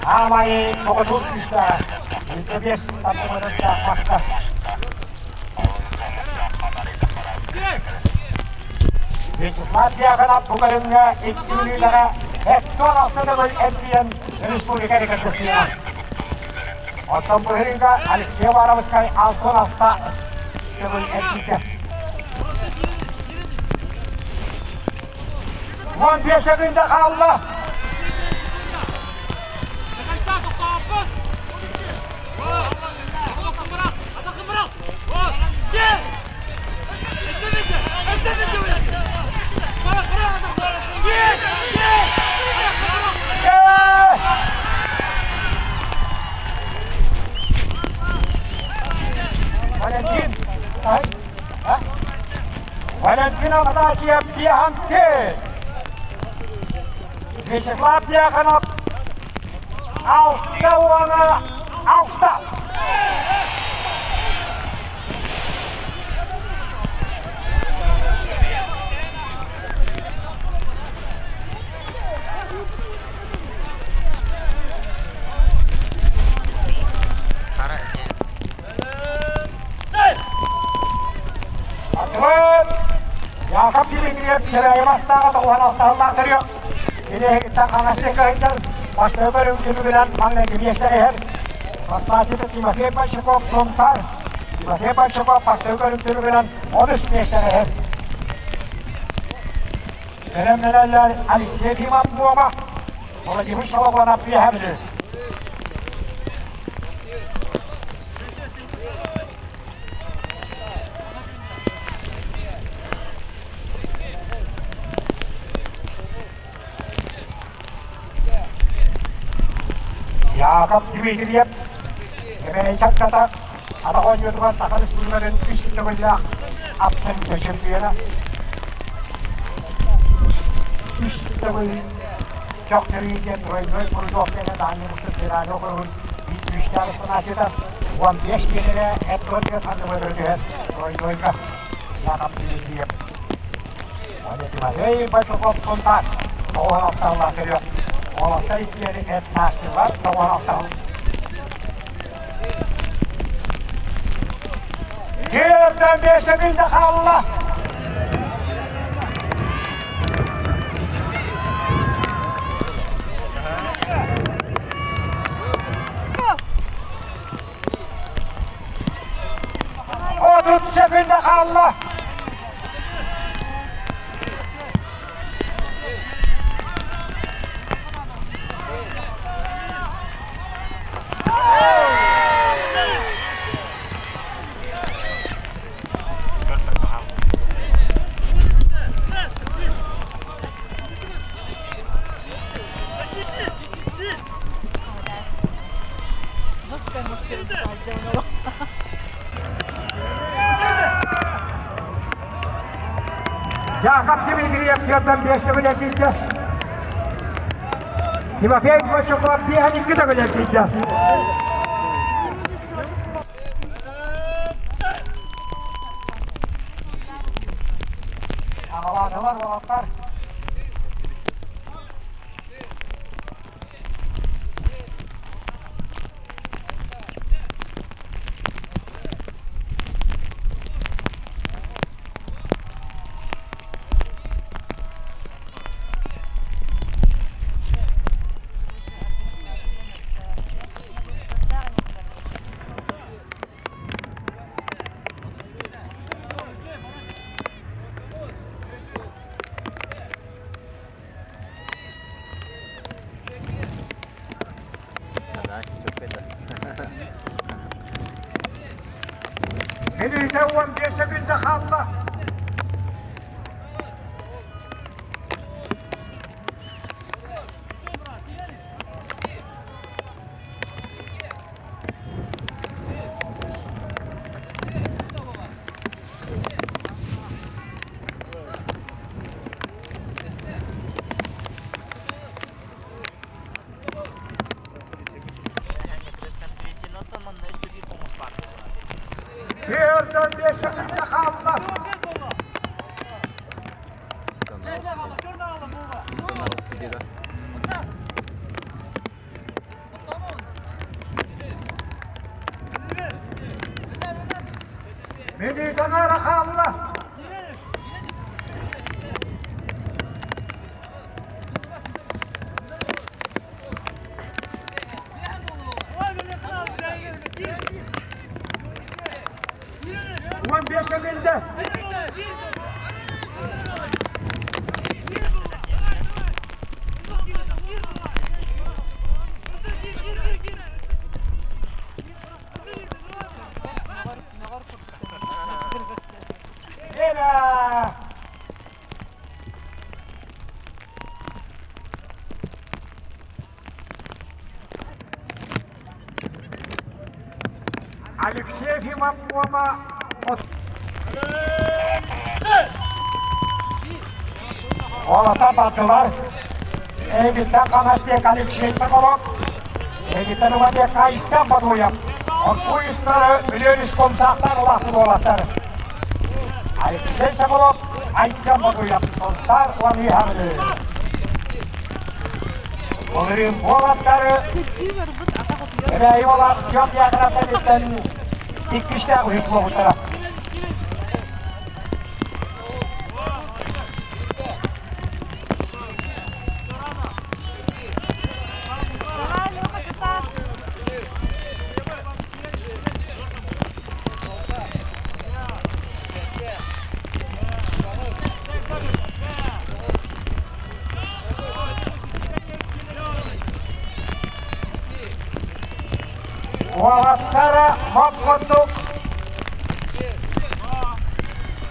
Аамайы муҥутуур күүстээх 25 сантиметрдаах маска. Вячеслав Дьяконов бу көрүҥҥэ икки мүнүүтэҕэ 76 төгүл эргийэн республика рекордсмена. Оттон быһырыыга Алексей Уваровскай 66 төгүл эргийдэ. 15 секунда хаалла. Валентин Афанасьев Пианкин. Вячеслав Дьяконов 66. Ответ! Яков Дмитриев Кэбээйи бастааҕа тоҕуһан алтаһыллаах төрүөх. Кини эһигиттэн хаҥас диэки ыйдар бастакы көрүҥ түмүгүнэн маҥнайгы миэстэҕэ иһэр. Массааччыта Тимофей Большаков Сунтаар. Тимофей Большаков бастакы көрүҥ түмүгүнэн 13 миэстэҕэ иһэр. Бэлэмнэнэллэр Алексей Ефимов Буома, Владимир Шологонов Үөһэ Бүлүү. Яков Дмитриев Кэбээйи чакката атах оонньуутугар Саха Республикатын үс төгүллээх абсолютнай чемпиона. Үс төгүл Көхтөрүү диэн тройной прыжок диэн таанньыбыт федеральный округун күүстээх станцията 15 миэтэрэ эт туран ханныгар түһэр тройнойга Яков Дмитриев. Тимофей Большаков Сунтаар тоҕуһан алтаһыллаах көрүөх. Уолаттар иккиэри эт саастыылар тоҕуһан алтаһыл. Түөртэн биэс секунда хаалла. 30 секунда хаалла. Яков Дмитриев түөртэн биэс төгүл эргийдэ. Тимофей Большаков биэһэн икки төгүл эргийдэ. Аҕалаатылар уолаттар. Мүнүүтэ 15 секунда хаалла. Түөртэн биэс секунда хаалла. Мүнүүтэ аҥаара хаалла. 15 секунда. Лена! Алексей Ефимов Муома. Уолаттар бардылар. Эһигиттэн хаҥас диэки Алексей Соколов, эһигиттэн уҥа диэки Айсен Ботуев. Отпуйустары Бүлүү комсаахтар улааппыт уолаттар. Алексей Соколов, Айсен Ботуев, Сунтаар уонна Үһаҕылыы. Былырыын уолаттары Кэбээйи уола Артем Дьяконов кэнниттэн иккистээх үһүс буолбуттара. Уолаттара моп курдук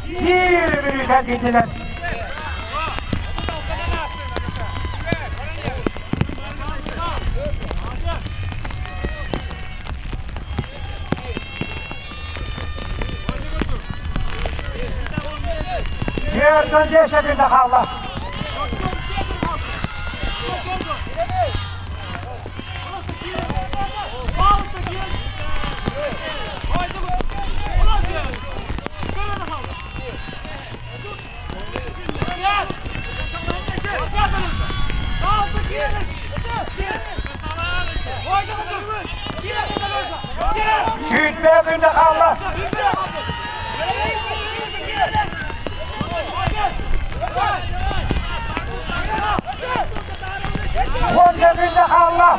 биир мүнүүтэ киирдилэр. Түөртөн биэс секунда хаалла. Сүүрбэ күндэ хаалла. Уон секунда хаалла.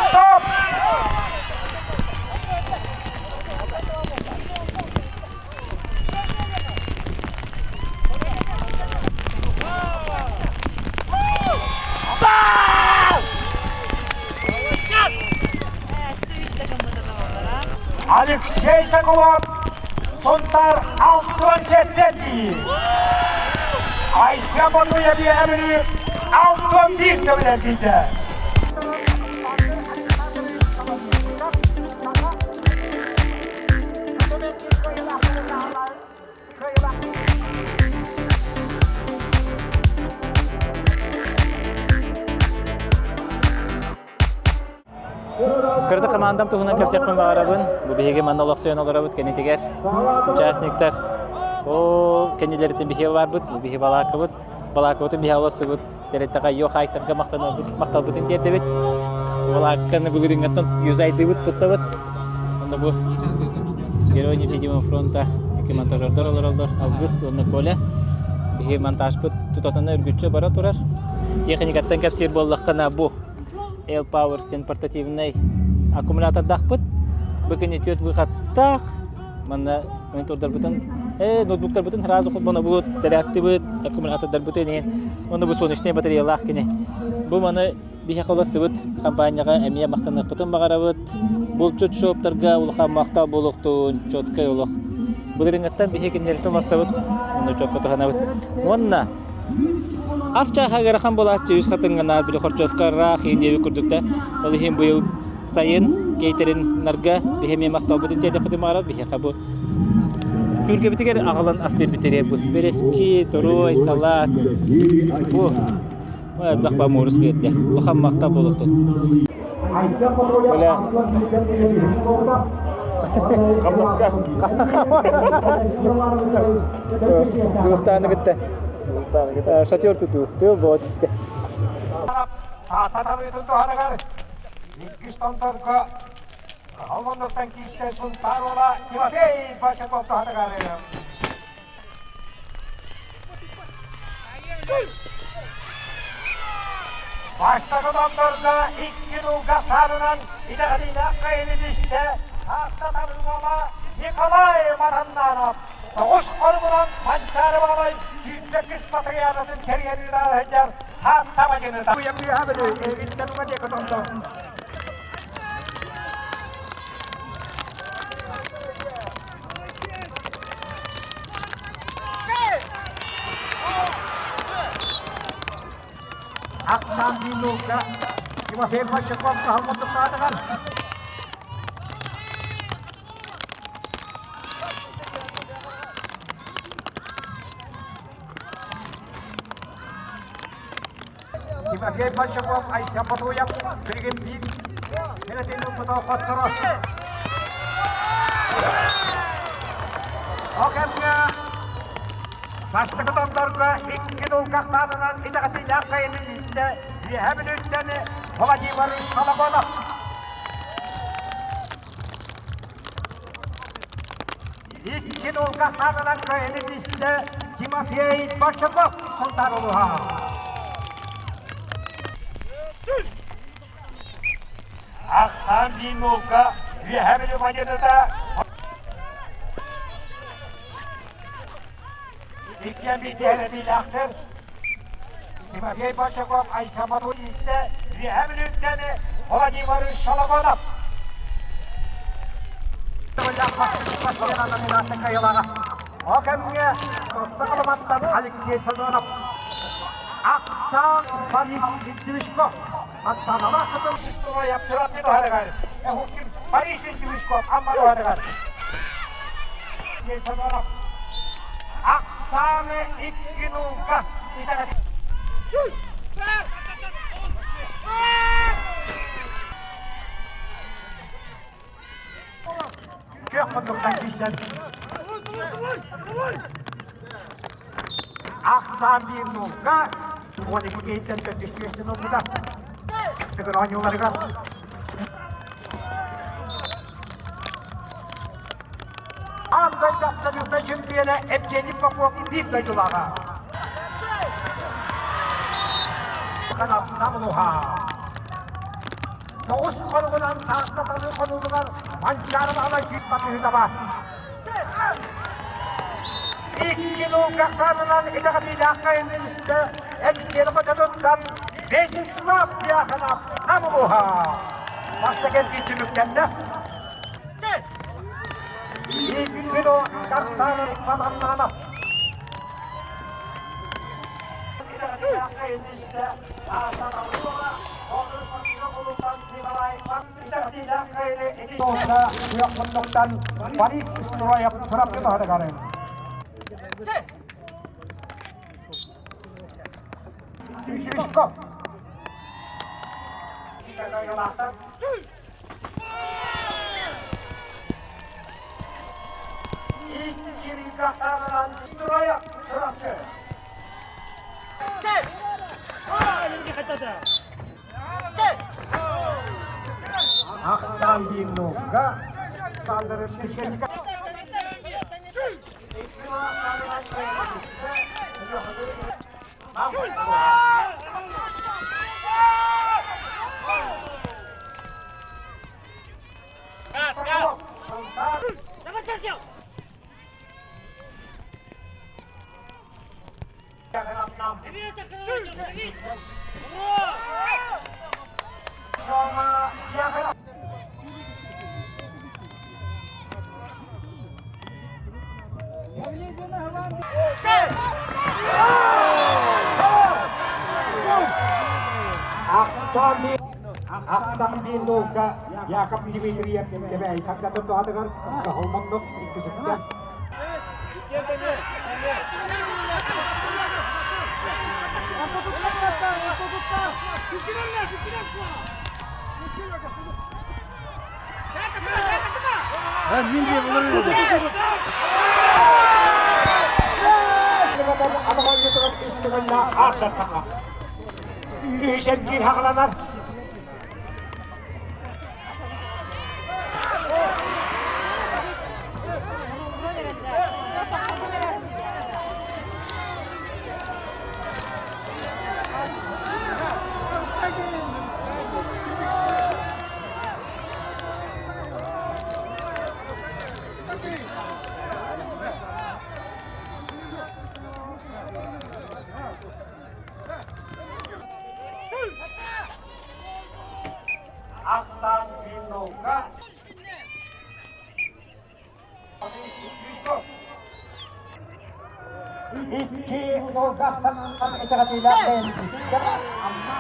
Стоп! Алексей Соколов Сунтар алтын сеттен Айса Ботуя биһэбини алтын биир төгүлэрдийдэ. Кырдык командам туһунан кэпсиэхпин баҕарабын. Бу биһиги манна олохсуйан олоробут кэннитигэр участниктар. Ол кэннилэриттэн биһиги барбыт, бу биһи балааккабыт. Балааккабытын биһи олорсубут. Тэрилтэҕэ йо хайктарга махталбытын тиэрдэбит. Балаакканы былырыыҥҥаттан юзайдыыбыт, туттабыт. Онно бу Герой невидимого фронта икки монтажердар олороллор. Алгыс уонна Коля. Биһи монтажпыт тутатына үргүччү бара турар. Техникаттан кэпсиир буоллаххына бу L-Power диэн портативнай аккумулятордаахпыт. Бу күн үтүөт выходтаах. Манна монитордарбытын, ноутбуктарбытын сразу холбонобут, зарядтыбыт, аккумулятордарбытын иһин. Онно бу солнечный батареялаах кини. Бу маны биһиэхэ уларсыбыт компанияҕа эмиэ махтаныахпытын баҕарабыт. Булчут шоптарга улахан махтал буолуохтун, четкай олох. Былырыҥҥыттан биһи кинилэртэн уларсабыт, онно четко туһанабыт. Уонна Ас чааһа ыарахан буолааччы үс хатыҥҥа наар били хорчуоска ыраах иһин диэбит курдук да ол иһин быйыл сайын кейтериннарга биһи эмиэ махталбытын тиэрдэхпитин баҕарабыт биһиэхэ бу Түүргэбитигэр аҕалан ас биэрбиттэрэ бу бэрэски, торуой, салат бу элбэх бамуурус биэрдилэр. Улахан махтал буолуохтун. Оля. Хамнаска. Дулустааны кытта. Шатер тутуу. Тыл боот истэ. Таатта талыытын туһаныгар иккис томторго Холмоннуттан киистэ Сунтаар уола Тимофей Большаков туһаныгар Бастакы томторго икки дулга саанынан итэҕэтиилээх кыайыыны түстэ Таатта талыы уола Николай Матаннанов. Тоҕус хоругунан Манчаары Баалай сүүрбэ кыс батыйаанатын тэрийэн ыытаары сылдьар Таатта бадьыныта. Уйа-быыһа били, эһигиттэн уга диэки томтор. Ахсаан Динука Тимофей Большаков кыһалҕа туттаатыгар. Тимофей Большаков, Айсен Ботуев билигин биир милетин ылбыта хотторо. Ол кэмҥэ бастакы томторго икки нулгах саатынан итэҕэтиилээх кайыны истэ Үөһэ Бүлүүттэн Владимир Шологонов. Икки нулга саатынан кайыны истэ Тимофей Большаков Сунтаар улууһа. Ахсаан биир нулга Үөһэ Бүлүү мадьыныта Иккиэн биирдэһэн этиилээхтэр. Тимофей Большаков, Айса Матуистэ, Үөһэ Бүлүүттэн Владимир Шологонов. О кэмҥэ Тоттоҕоломаттан Алексей Сазонов, Ахсаан Борис Издвижков, Сантаналаах кытыл Шестовая Чурапчы туһатыгар, Борис Издвижков Амма туһатыгар. Алексей Сазонов, Ахсааны икки нуулга итэҕэтин. Күөх муннуктан киирсэн. Ахсаан биир нуулга 12 киһиттэн төрдүс миэстэни ылбыта. Тыгын оонньууларыгар Аан дойду абсолютнай чемпиона Евгений Попов биир дойдулааҕа. Канапнамлуха. Тоҕус хонугунан Таатта талыы хонуутугар Манчаары Баһылай сүүс татыһытаба. Икки нуука хаанынан итэҕэтиилээх хайыны истэ Эксиэн хочотуттан Вячеслав Дьяконов Намулуха. Бастакы эргин түмүктэннэ. Икки тахсан Иван Борис Строев Чурапчы туһатыгарын. Киришко. Икки саҕалан Строев Чурапчы. Ахсан Биннуга Александр Мишенников. Ахсан Биннука Яков Дмитриев Кэбээйи сардатын туһатыгар Каһылмоннук иккиситтэн Үһүсэргиир хаҕаланар. Ахсан Виннука Икки нолгахсан итэҕэтиилээх бэйэбититтэр Амма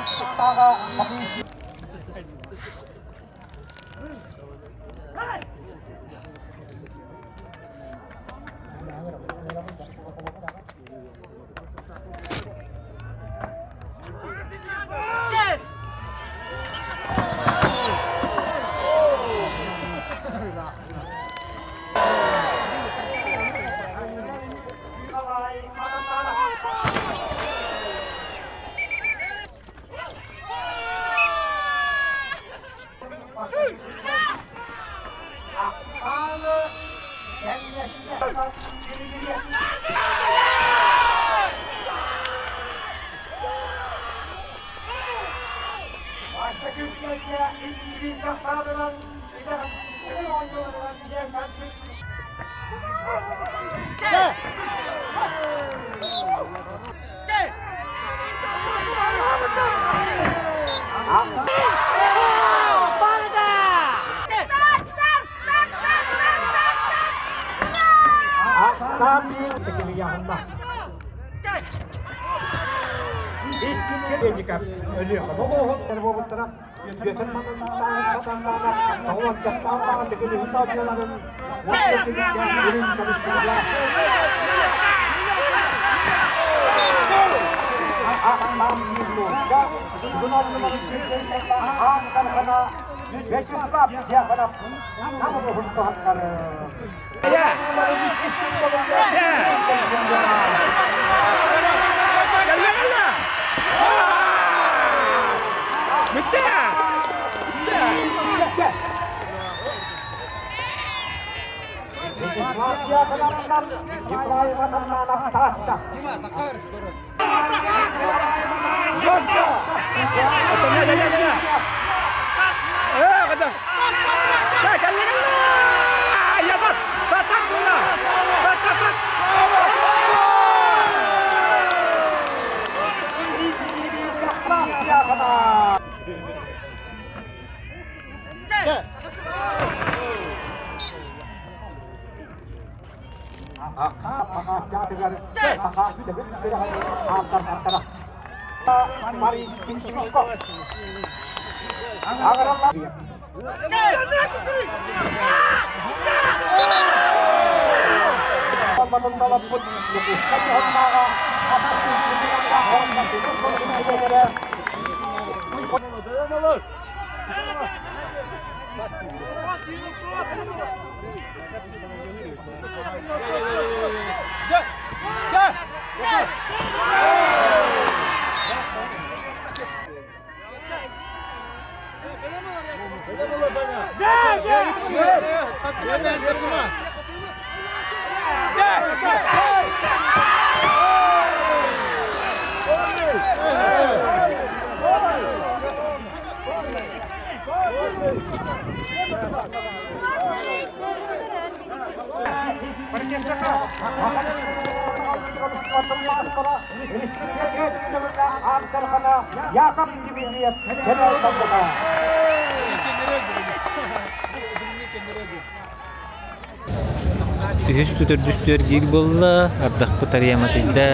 Үһүс төрдүстүөр диир буолла, ардахпыт арыйаматыйда.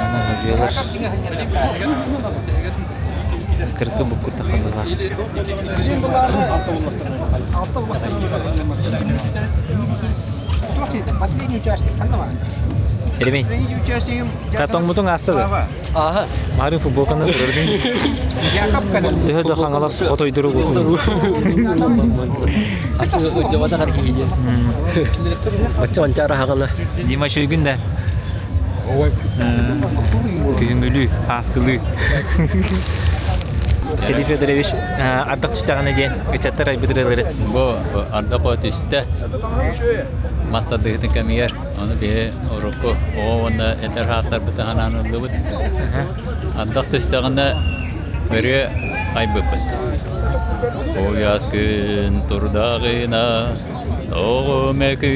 Ана дьыалар кыркы буккута халыга. Еремей, Катоҥмутуҥ ааста да? Ааһа. Маарыын футболканы турардын. Төһө да хаҥалас хотойдору Удьабатаҕар киһи Оччо онча араһаҕына. Дима үчүгүн да. Күһүҥҥүлүү, ааскылыы. Василий Федорович ардах түстэҕинэ диэн ыччаттар айбыт ырыалары. Бу ардах түстэ. Мас тардыһыытын кэмигэр Ону биһи урукку оҕо уонна эдэр саастарбытын санаан ыллыбыт. Ардах түстэҕинэ ырыа айбыппыт. Куйаас күн турдаҕына тоҕо мөкү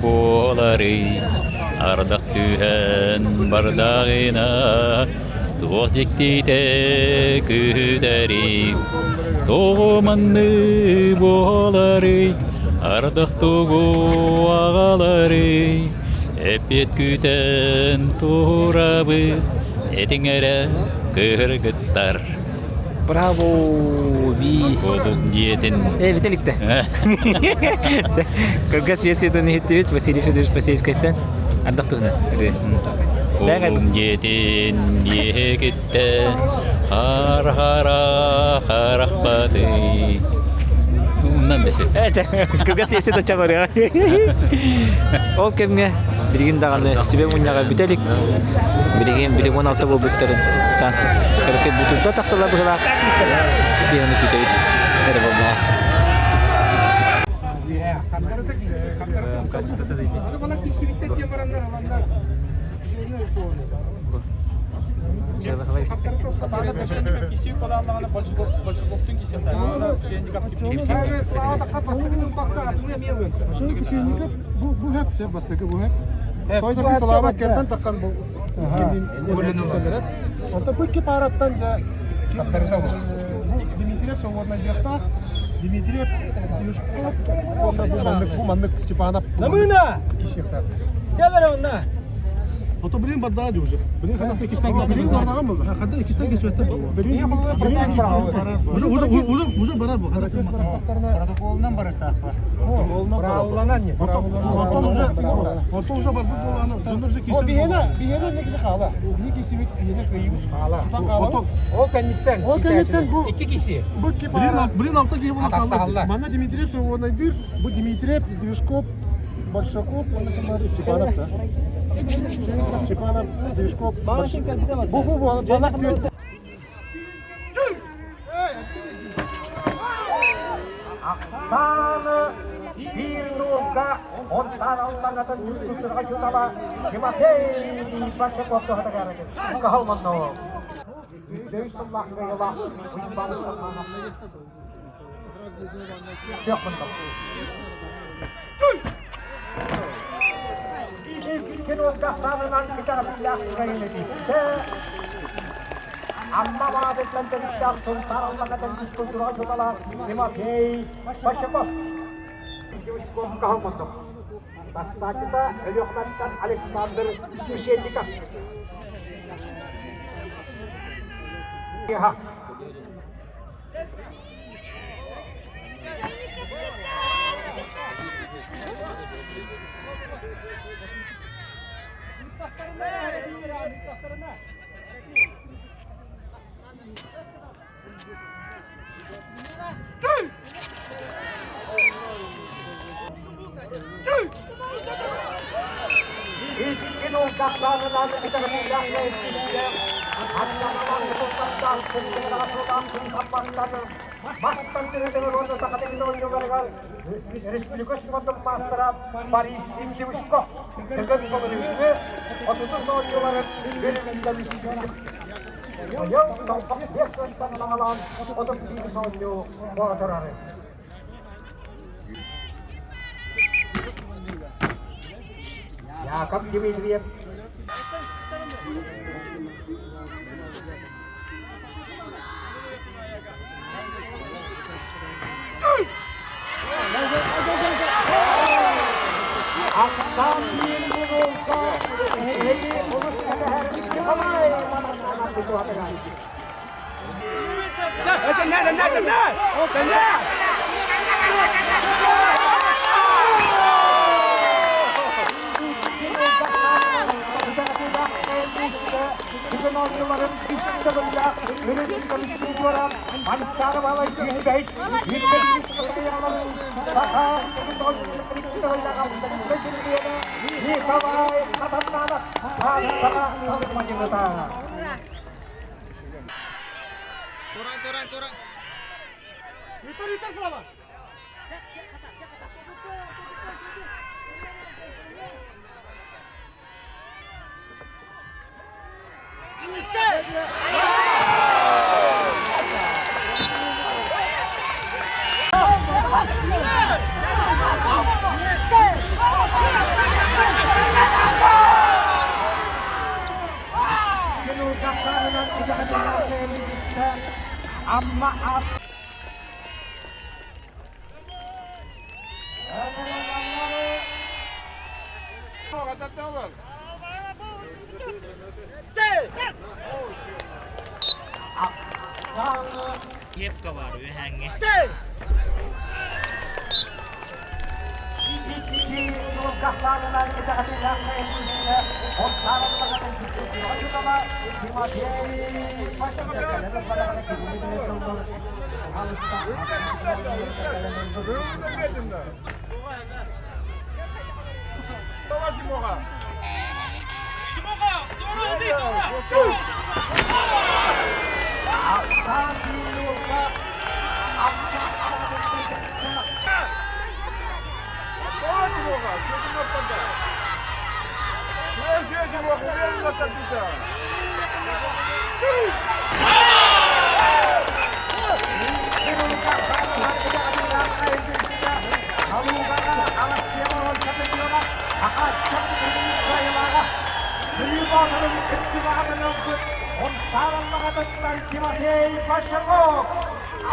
буоларый? Ардах түһэн бардаҕына туох дьиктитэ күүтэрий? Тоҕо маннык буоларый? Ардах тугу аҕаларый? Эппиэт күүтэн турабыт, этиҥ эрэ кыргыттар. Браво, бис. Кодум диэтин. Э, битэликте. Кыргас версиятын иһиттибит Василий Федорович Посельскайтан. Ардах туһунан. Кодум диэтин диэкиттэн хара-хара харахпатый. Уннан беспит. Кыргас версията чабарыа. Ол кэмҥэ билигин даҕаны сүбэ мунньаҕа бүтэ илик. Билигин билим 16 буолбуттарын таан кыракый бутурда тахсалар быһылаах. Биһаны күүтэбит эрэ буоллаҕа. Бу бу хеп сен бастакы бу хеп. Тойда салама кертен таккан бу Онто бу икки параттан дьэ Дмитриев свободно диэхтаах. Дмитриев Юшков уонна бу маннык бу маннык Степанов. Намына! Кисиэхтаах. Келер онна. Ото блин бардаа уже. Блин ханна иккистен кесмет. Блин бардаган болду. Ханна иккистен кесметтен Блин Уже уже уже уже барар бу. Протоколунан барыстаахпа. Правиланан не. Онтон уже онтон уже барбыт буолааны дьоннор уже О биһиэнэ биһиэнэ негизи хаала. Биһи кисибит биһиэнэ кыйыбыт хаала. Онтон Ол кэнниттэн. Ол кэнниттэн бу икки киси. Бу икки Блин блин алта киһи була хаалла. Манна Дмитриев свободнайдыр. Бу Дмитриев, Сдвижков, Большаков, уонна ким Степанов да. Степанов, Сдвижков, Бу бу бу балак түөт. Ахсааны биир нуурга онтан аллаҥатын тустуутугар чутала Тимофей Большаков туһатыгар кыһалманно. Үтөй сыллаах кыайыла Уйбан Степанов. Икки нуурга ахсаанынан итэҕэтиилээх кыайыыны түстэ. Амма баатыттан төрүттээх Сунтаар аллаҥатын физкультураҕа чутала Тимофей Большаков. Кыһалманно. Бастаачыта Өлүөхүмэттэн Александр Мишельников. Икки нуурдахтарынан итэҕэтиилээх түстэ, аттанан тутаттан сынньыгыраҕа сылаан хамматтан бастан түһүтүгэр уонна саха тигин оонньууларыгар республика спордун маастара Борис Индивушко Тыгын былырыыҥҥы отутус оонньууларын үрүҥ көмүс Быйыл тоҥхох биэс сылтан саҕалаан 31 оонньуу боотурары. Яков Дмитриев Ахсаан биир минутка эһиги олус кэтэһэр Николай Мамырнанов туһатыгар. Бүгүн оонньууларын үс төгүллээх үрүҥ көмүскүү туораан Манчаары Баһылай сүүрбэһис Саха Николай Матаннанов Тааттаҕа талымадьыта. Туран, туран, туран. Виталий, Виталий, Слава! Амма ап Кепка бар үһәңге.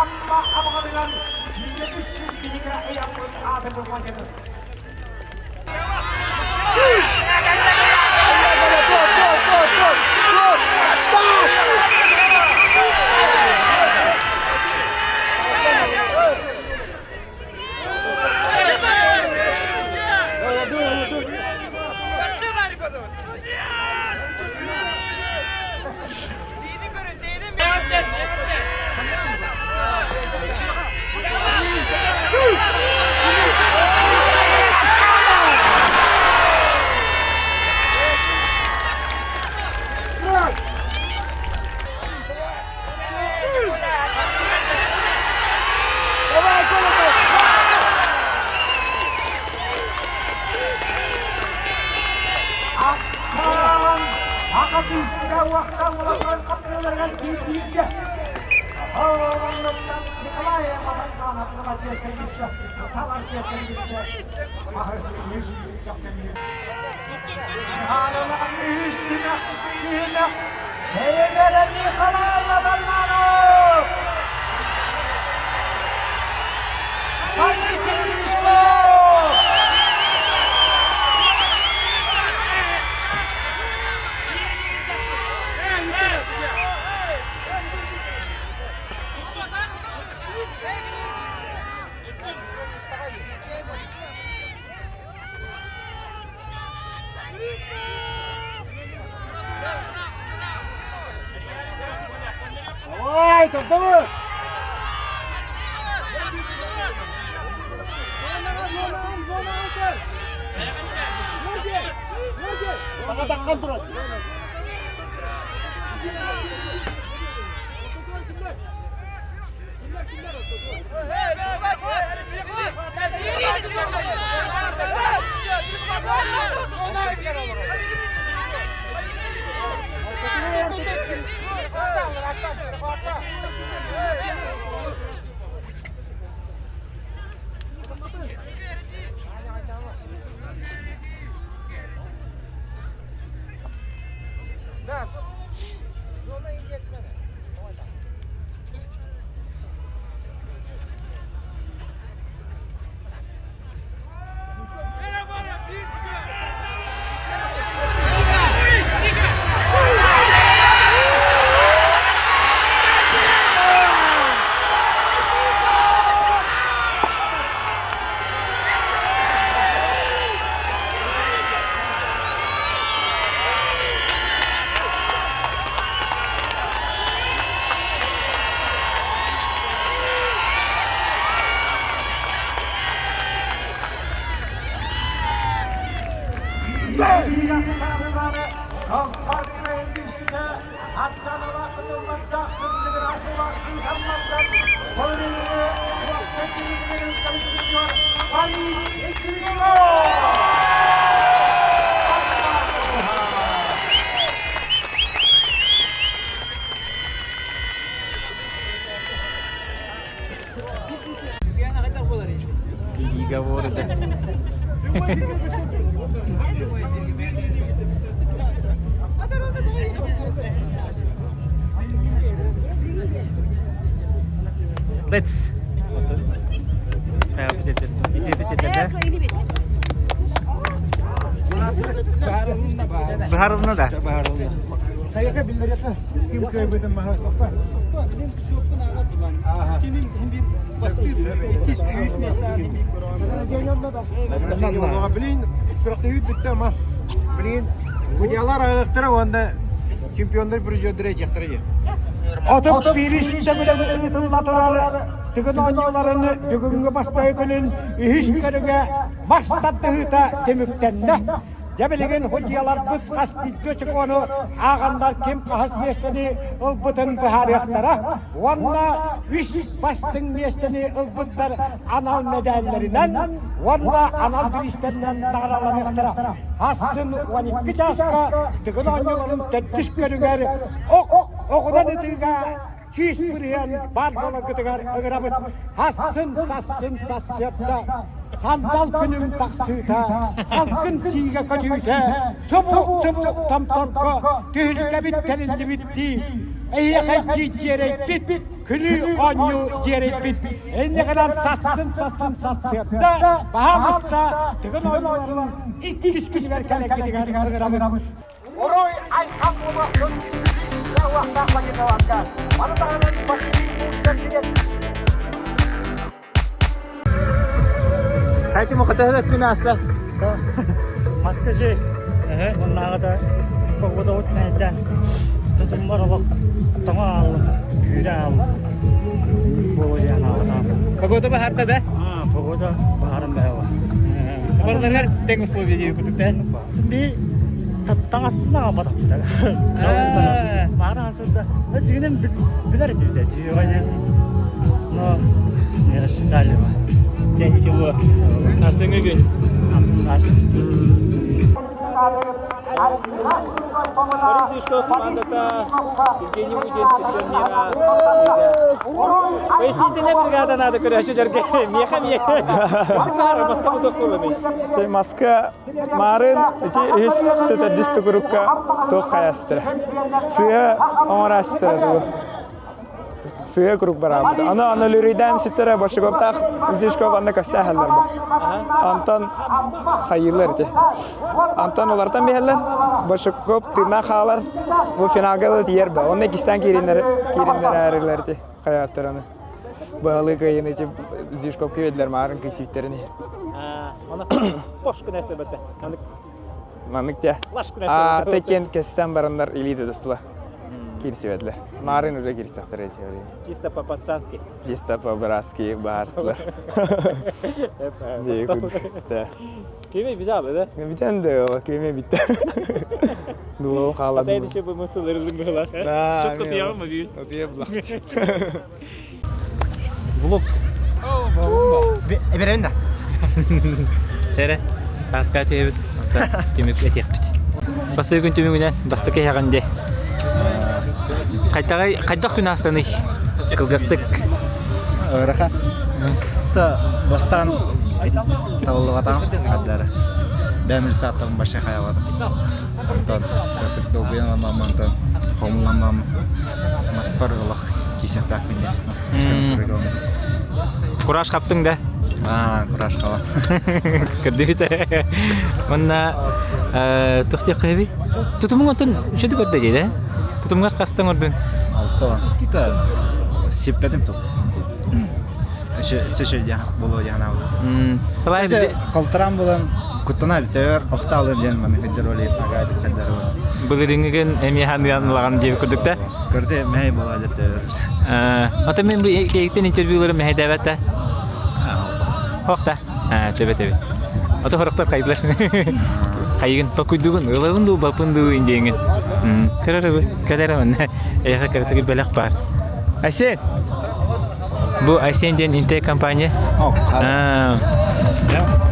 Амма Абаҕатыгар киинэ түспүт киһигэ ыйаммыт ааты булмадьытын. Ахсаан Акатыыска уохтан улахан хапсыыларыгар киирбииргэ Оонньоттон Николай Матаннанов чиэскэ талар чиэскэ маһы үһүс көхтөнүү. Хаалалаан үһүс түмэх түһүмэх Севере Николай Матаннанов! Борис Ильичков! Давай, давай! Переговоры, да. Let's. Быһаарылына да. Хайака биллэриэхэ ким кыайбытын маһа Блин, күрэхтэһии бүттэ мас. Блин, судьялар аҕыахтара уонна чемпионнар призердэрэ этиэхтэрэ диэн. Отут биирис ыытыллатылар Тыгын оонньууларын бүгүҥҥү бастакы күнүн үһүс көрүҥэ мас тардыһыыта түмүктэннэ. Дьэ билигин судьуйаларбыт хас биирдии очукуону ааҕаннар ким хаһыс миэстэни ылбытын быһаарыахтара уонна үс бастыҥ миэстэни ылбыттар анал мэдээллэринэн уонна анал бириистэринэн наҕарааланыахтара. Хассын 12 чааска Тыгын оонньууларын төрдүс көрүҥэр ох оҕунан ытыыга 100% баар буоларгытыгар ыҥырабыт. Хассын, сассын, сарсыарда сандал күнүм тахсыыта, салгын сиигэ көтүүтэ, субу-субу томторго түһүлгэбит тэриллибиттии, эһиэхэ дьиэрэйбит. Күлүү оонньуу дьиэрэйбит. Иннигинэн сассын сассын сассыарда баһаалыста Тыгын оонньууларын иккис күнүгэр кэлэргитигэр ыҥырабыт. Уруй айхан буолуохтун уохтаах магнитоларга. Маны таһынан Василий Бурцев диэн Хайты мухата күн аста. Маскажи. Оннааҕыта погодабыт мэйдээн тутуммар олох тоҥо ааллым, күүрэ ааллым. Буолуо диэн аалатаам. Погода баһарда да? А, погода баһарым бэйэва. Барыларыгар тэҥ условия диэби курдук да? Би таҥаспытын аҕалбатахпыт. Маара асырда. Дьигинэн билэр этибит этиги. Но не рассчитали. Дьэ ничего. Асыҥы күн. Борис Движков командата Евгений Удин чемпион мира. Пояснительная бригада надо көрөөчүлэргэ. Миэхэ миэ. Маска бутук буолуный. Маска Маарын ити үһүс төрдүс тугурукка туох хайаспыттара. Сыыһа оҥораспыттара тугу. Сыыһа курук бараабыт. Аны аны лүрүйдээн сүттэрэ Башиговтаах Зишков анна көстөөһөллөр бу. Антон хайыылар ити. Антон олартан биһэллэр. Башиков тыыннаах хаалар. Бу финалга тиийэр ба. Онно иккистээн киириннэр киириннэрээрилэр ити хайааттар аны. Быһалыы кыайыыны ити Зишковка биэрдилэр маарын кыйсыйтэрин. Оны пош күнәсте бетте. Маннык те. А текен кестен барандар илиите достула. Кирсибетлер. Марын уже кирсехтер эти. Чисто по-пацански. Чисто по-братски баарстылар. Кеме биз алы да? Бүтэн да, кеме битте. Дуо хаалан. Атай деше бу мыцылырылын быһылах. Чөк кутуягым бу. Утуя булахт. Влог. Эберебин да. Тере, таска түһэбит, түмүк этиэхпит. Бастакы күн түмүгүнэн бастакы иһэҕин де. Хайдах хайдах күн аастаный? Кылгастык. Ыарахан. Та бастаан табыллыбатаҕым хардары. Бэйэм результаттарым вообще хайабатым. Онтон кырдык долгуйан онтон хомулламмам маспар олох киисэхтаахпын диэн. Кураж хаптыҥ да? Аа, кураж хабан. Көрдүбүт. Уонна туох диэххэ эбий? Тутумуҥ отун үчүгэй көрдө дии да? Тутумҥар хастан ордун? Алта. Сиппэтим тук. Сөшө болуо диэн аабытым. Халтаран булан куттана бүтэр, охтаалыр диэн маны хаддар олей ага деп хаддар Былырыҥҥыгын эмиэ ханыан ылаҕын диэбит курдук да? Көрдө мэһэй буолаа деп төбөр. Ата мен бу кейиктен интервьюлары мэһэйдээбэт да? Ох да. Төбө төбө. Ата хорохтор хайдылар. Хайыгын токуйдугун, ылабын дуу, бапын дуу индиэҥин. Көрөр бу, кэлэр онно. Эйэхэ кыратыгы бэлэх бар. Айсен! Бу Айсен диэн Интек компания.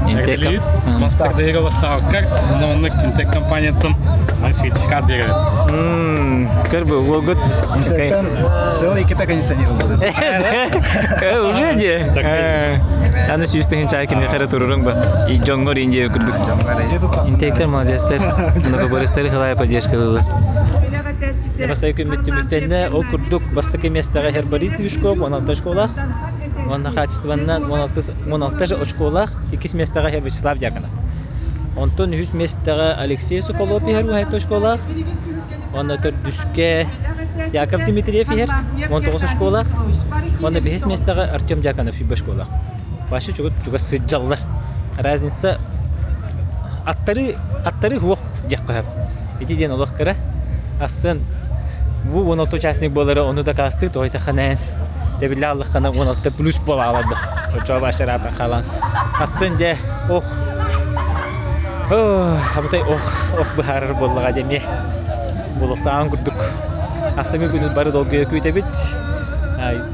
Интек Мастардыга бастааккар, онно оннук Интек компанияттан сертификат беребит. Көр бу уолгут Целый иккитэ кондиционер ылбытым. Уже де. Аны сүүс тыһыынча кимиэхэ эрэ туруруҥ ба. Дьоҥҥор индия курдук. Интектер молодецтер. Многоборецтары хылая поддержкалыылар. Бастакы күммүт түмүктэннэ, ол курдук бастакы миэстэҕэ Херборис Движков 16 очколаах, уонна хаачыстыбаннан 16, 16 очколаах, иккис миэстэҕэ Вячеслав Дьяконов. Онтон үһүс миэстэҕэ Алексей Соколов иһэр 17 очколаах, уонна төрдүскэ Яков Дмитриев иһэр 19 очколаах, уонна бэһис миэстэҕэ Артем Дьяконов 20 очколаах. Вообще чугас сылдьаллар. Разница аттары аттары суох диэххэ сөп. Ити диэн олох кыра. Асын бу 16 участник буолара ону дакаастыы тоҕо тэбиллэ аллаххана 16 плюс буола аларда. Оччоҕо башараатан хаалан. Асын дьэ ох абытай ох ох быһаарар буоллаҕа дьэ эмиэ буолуохтааҕын курдук. Ассыҥҥы күнү бары долгуйа күүтэбит.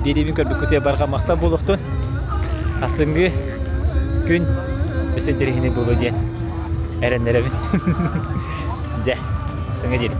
Биэриибин көрбүккүтүгэр барҕа махтал буолуохтун. Ассыҥҥы күн өссө интэриэһинэй буолуо диэн эрэннэрэбин. Дьэ, саҥа диэри.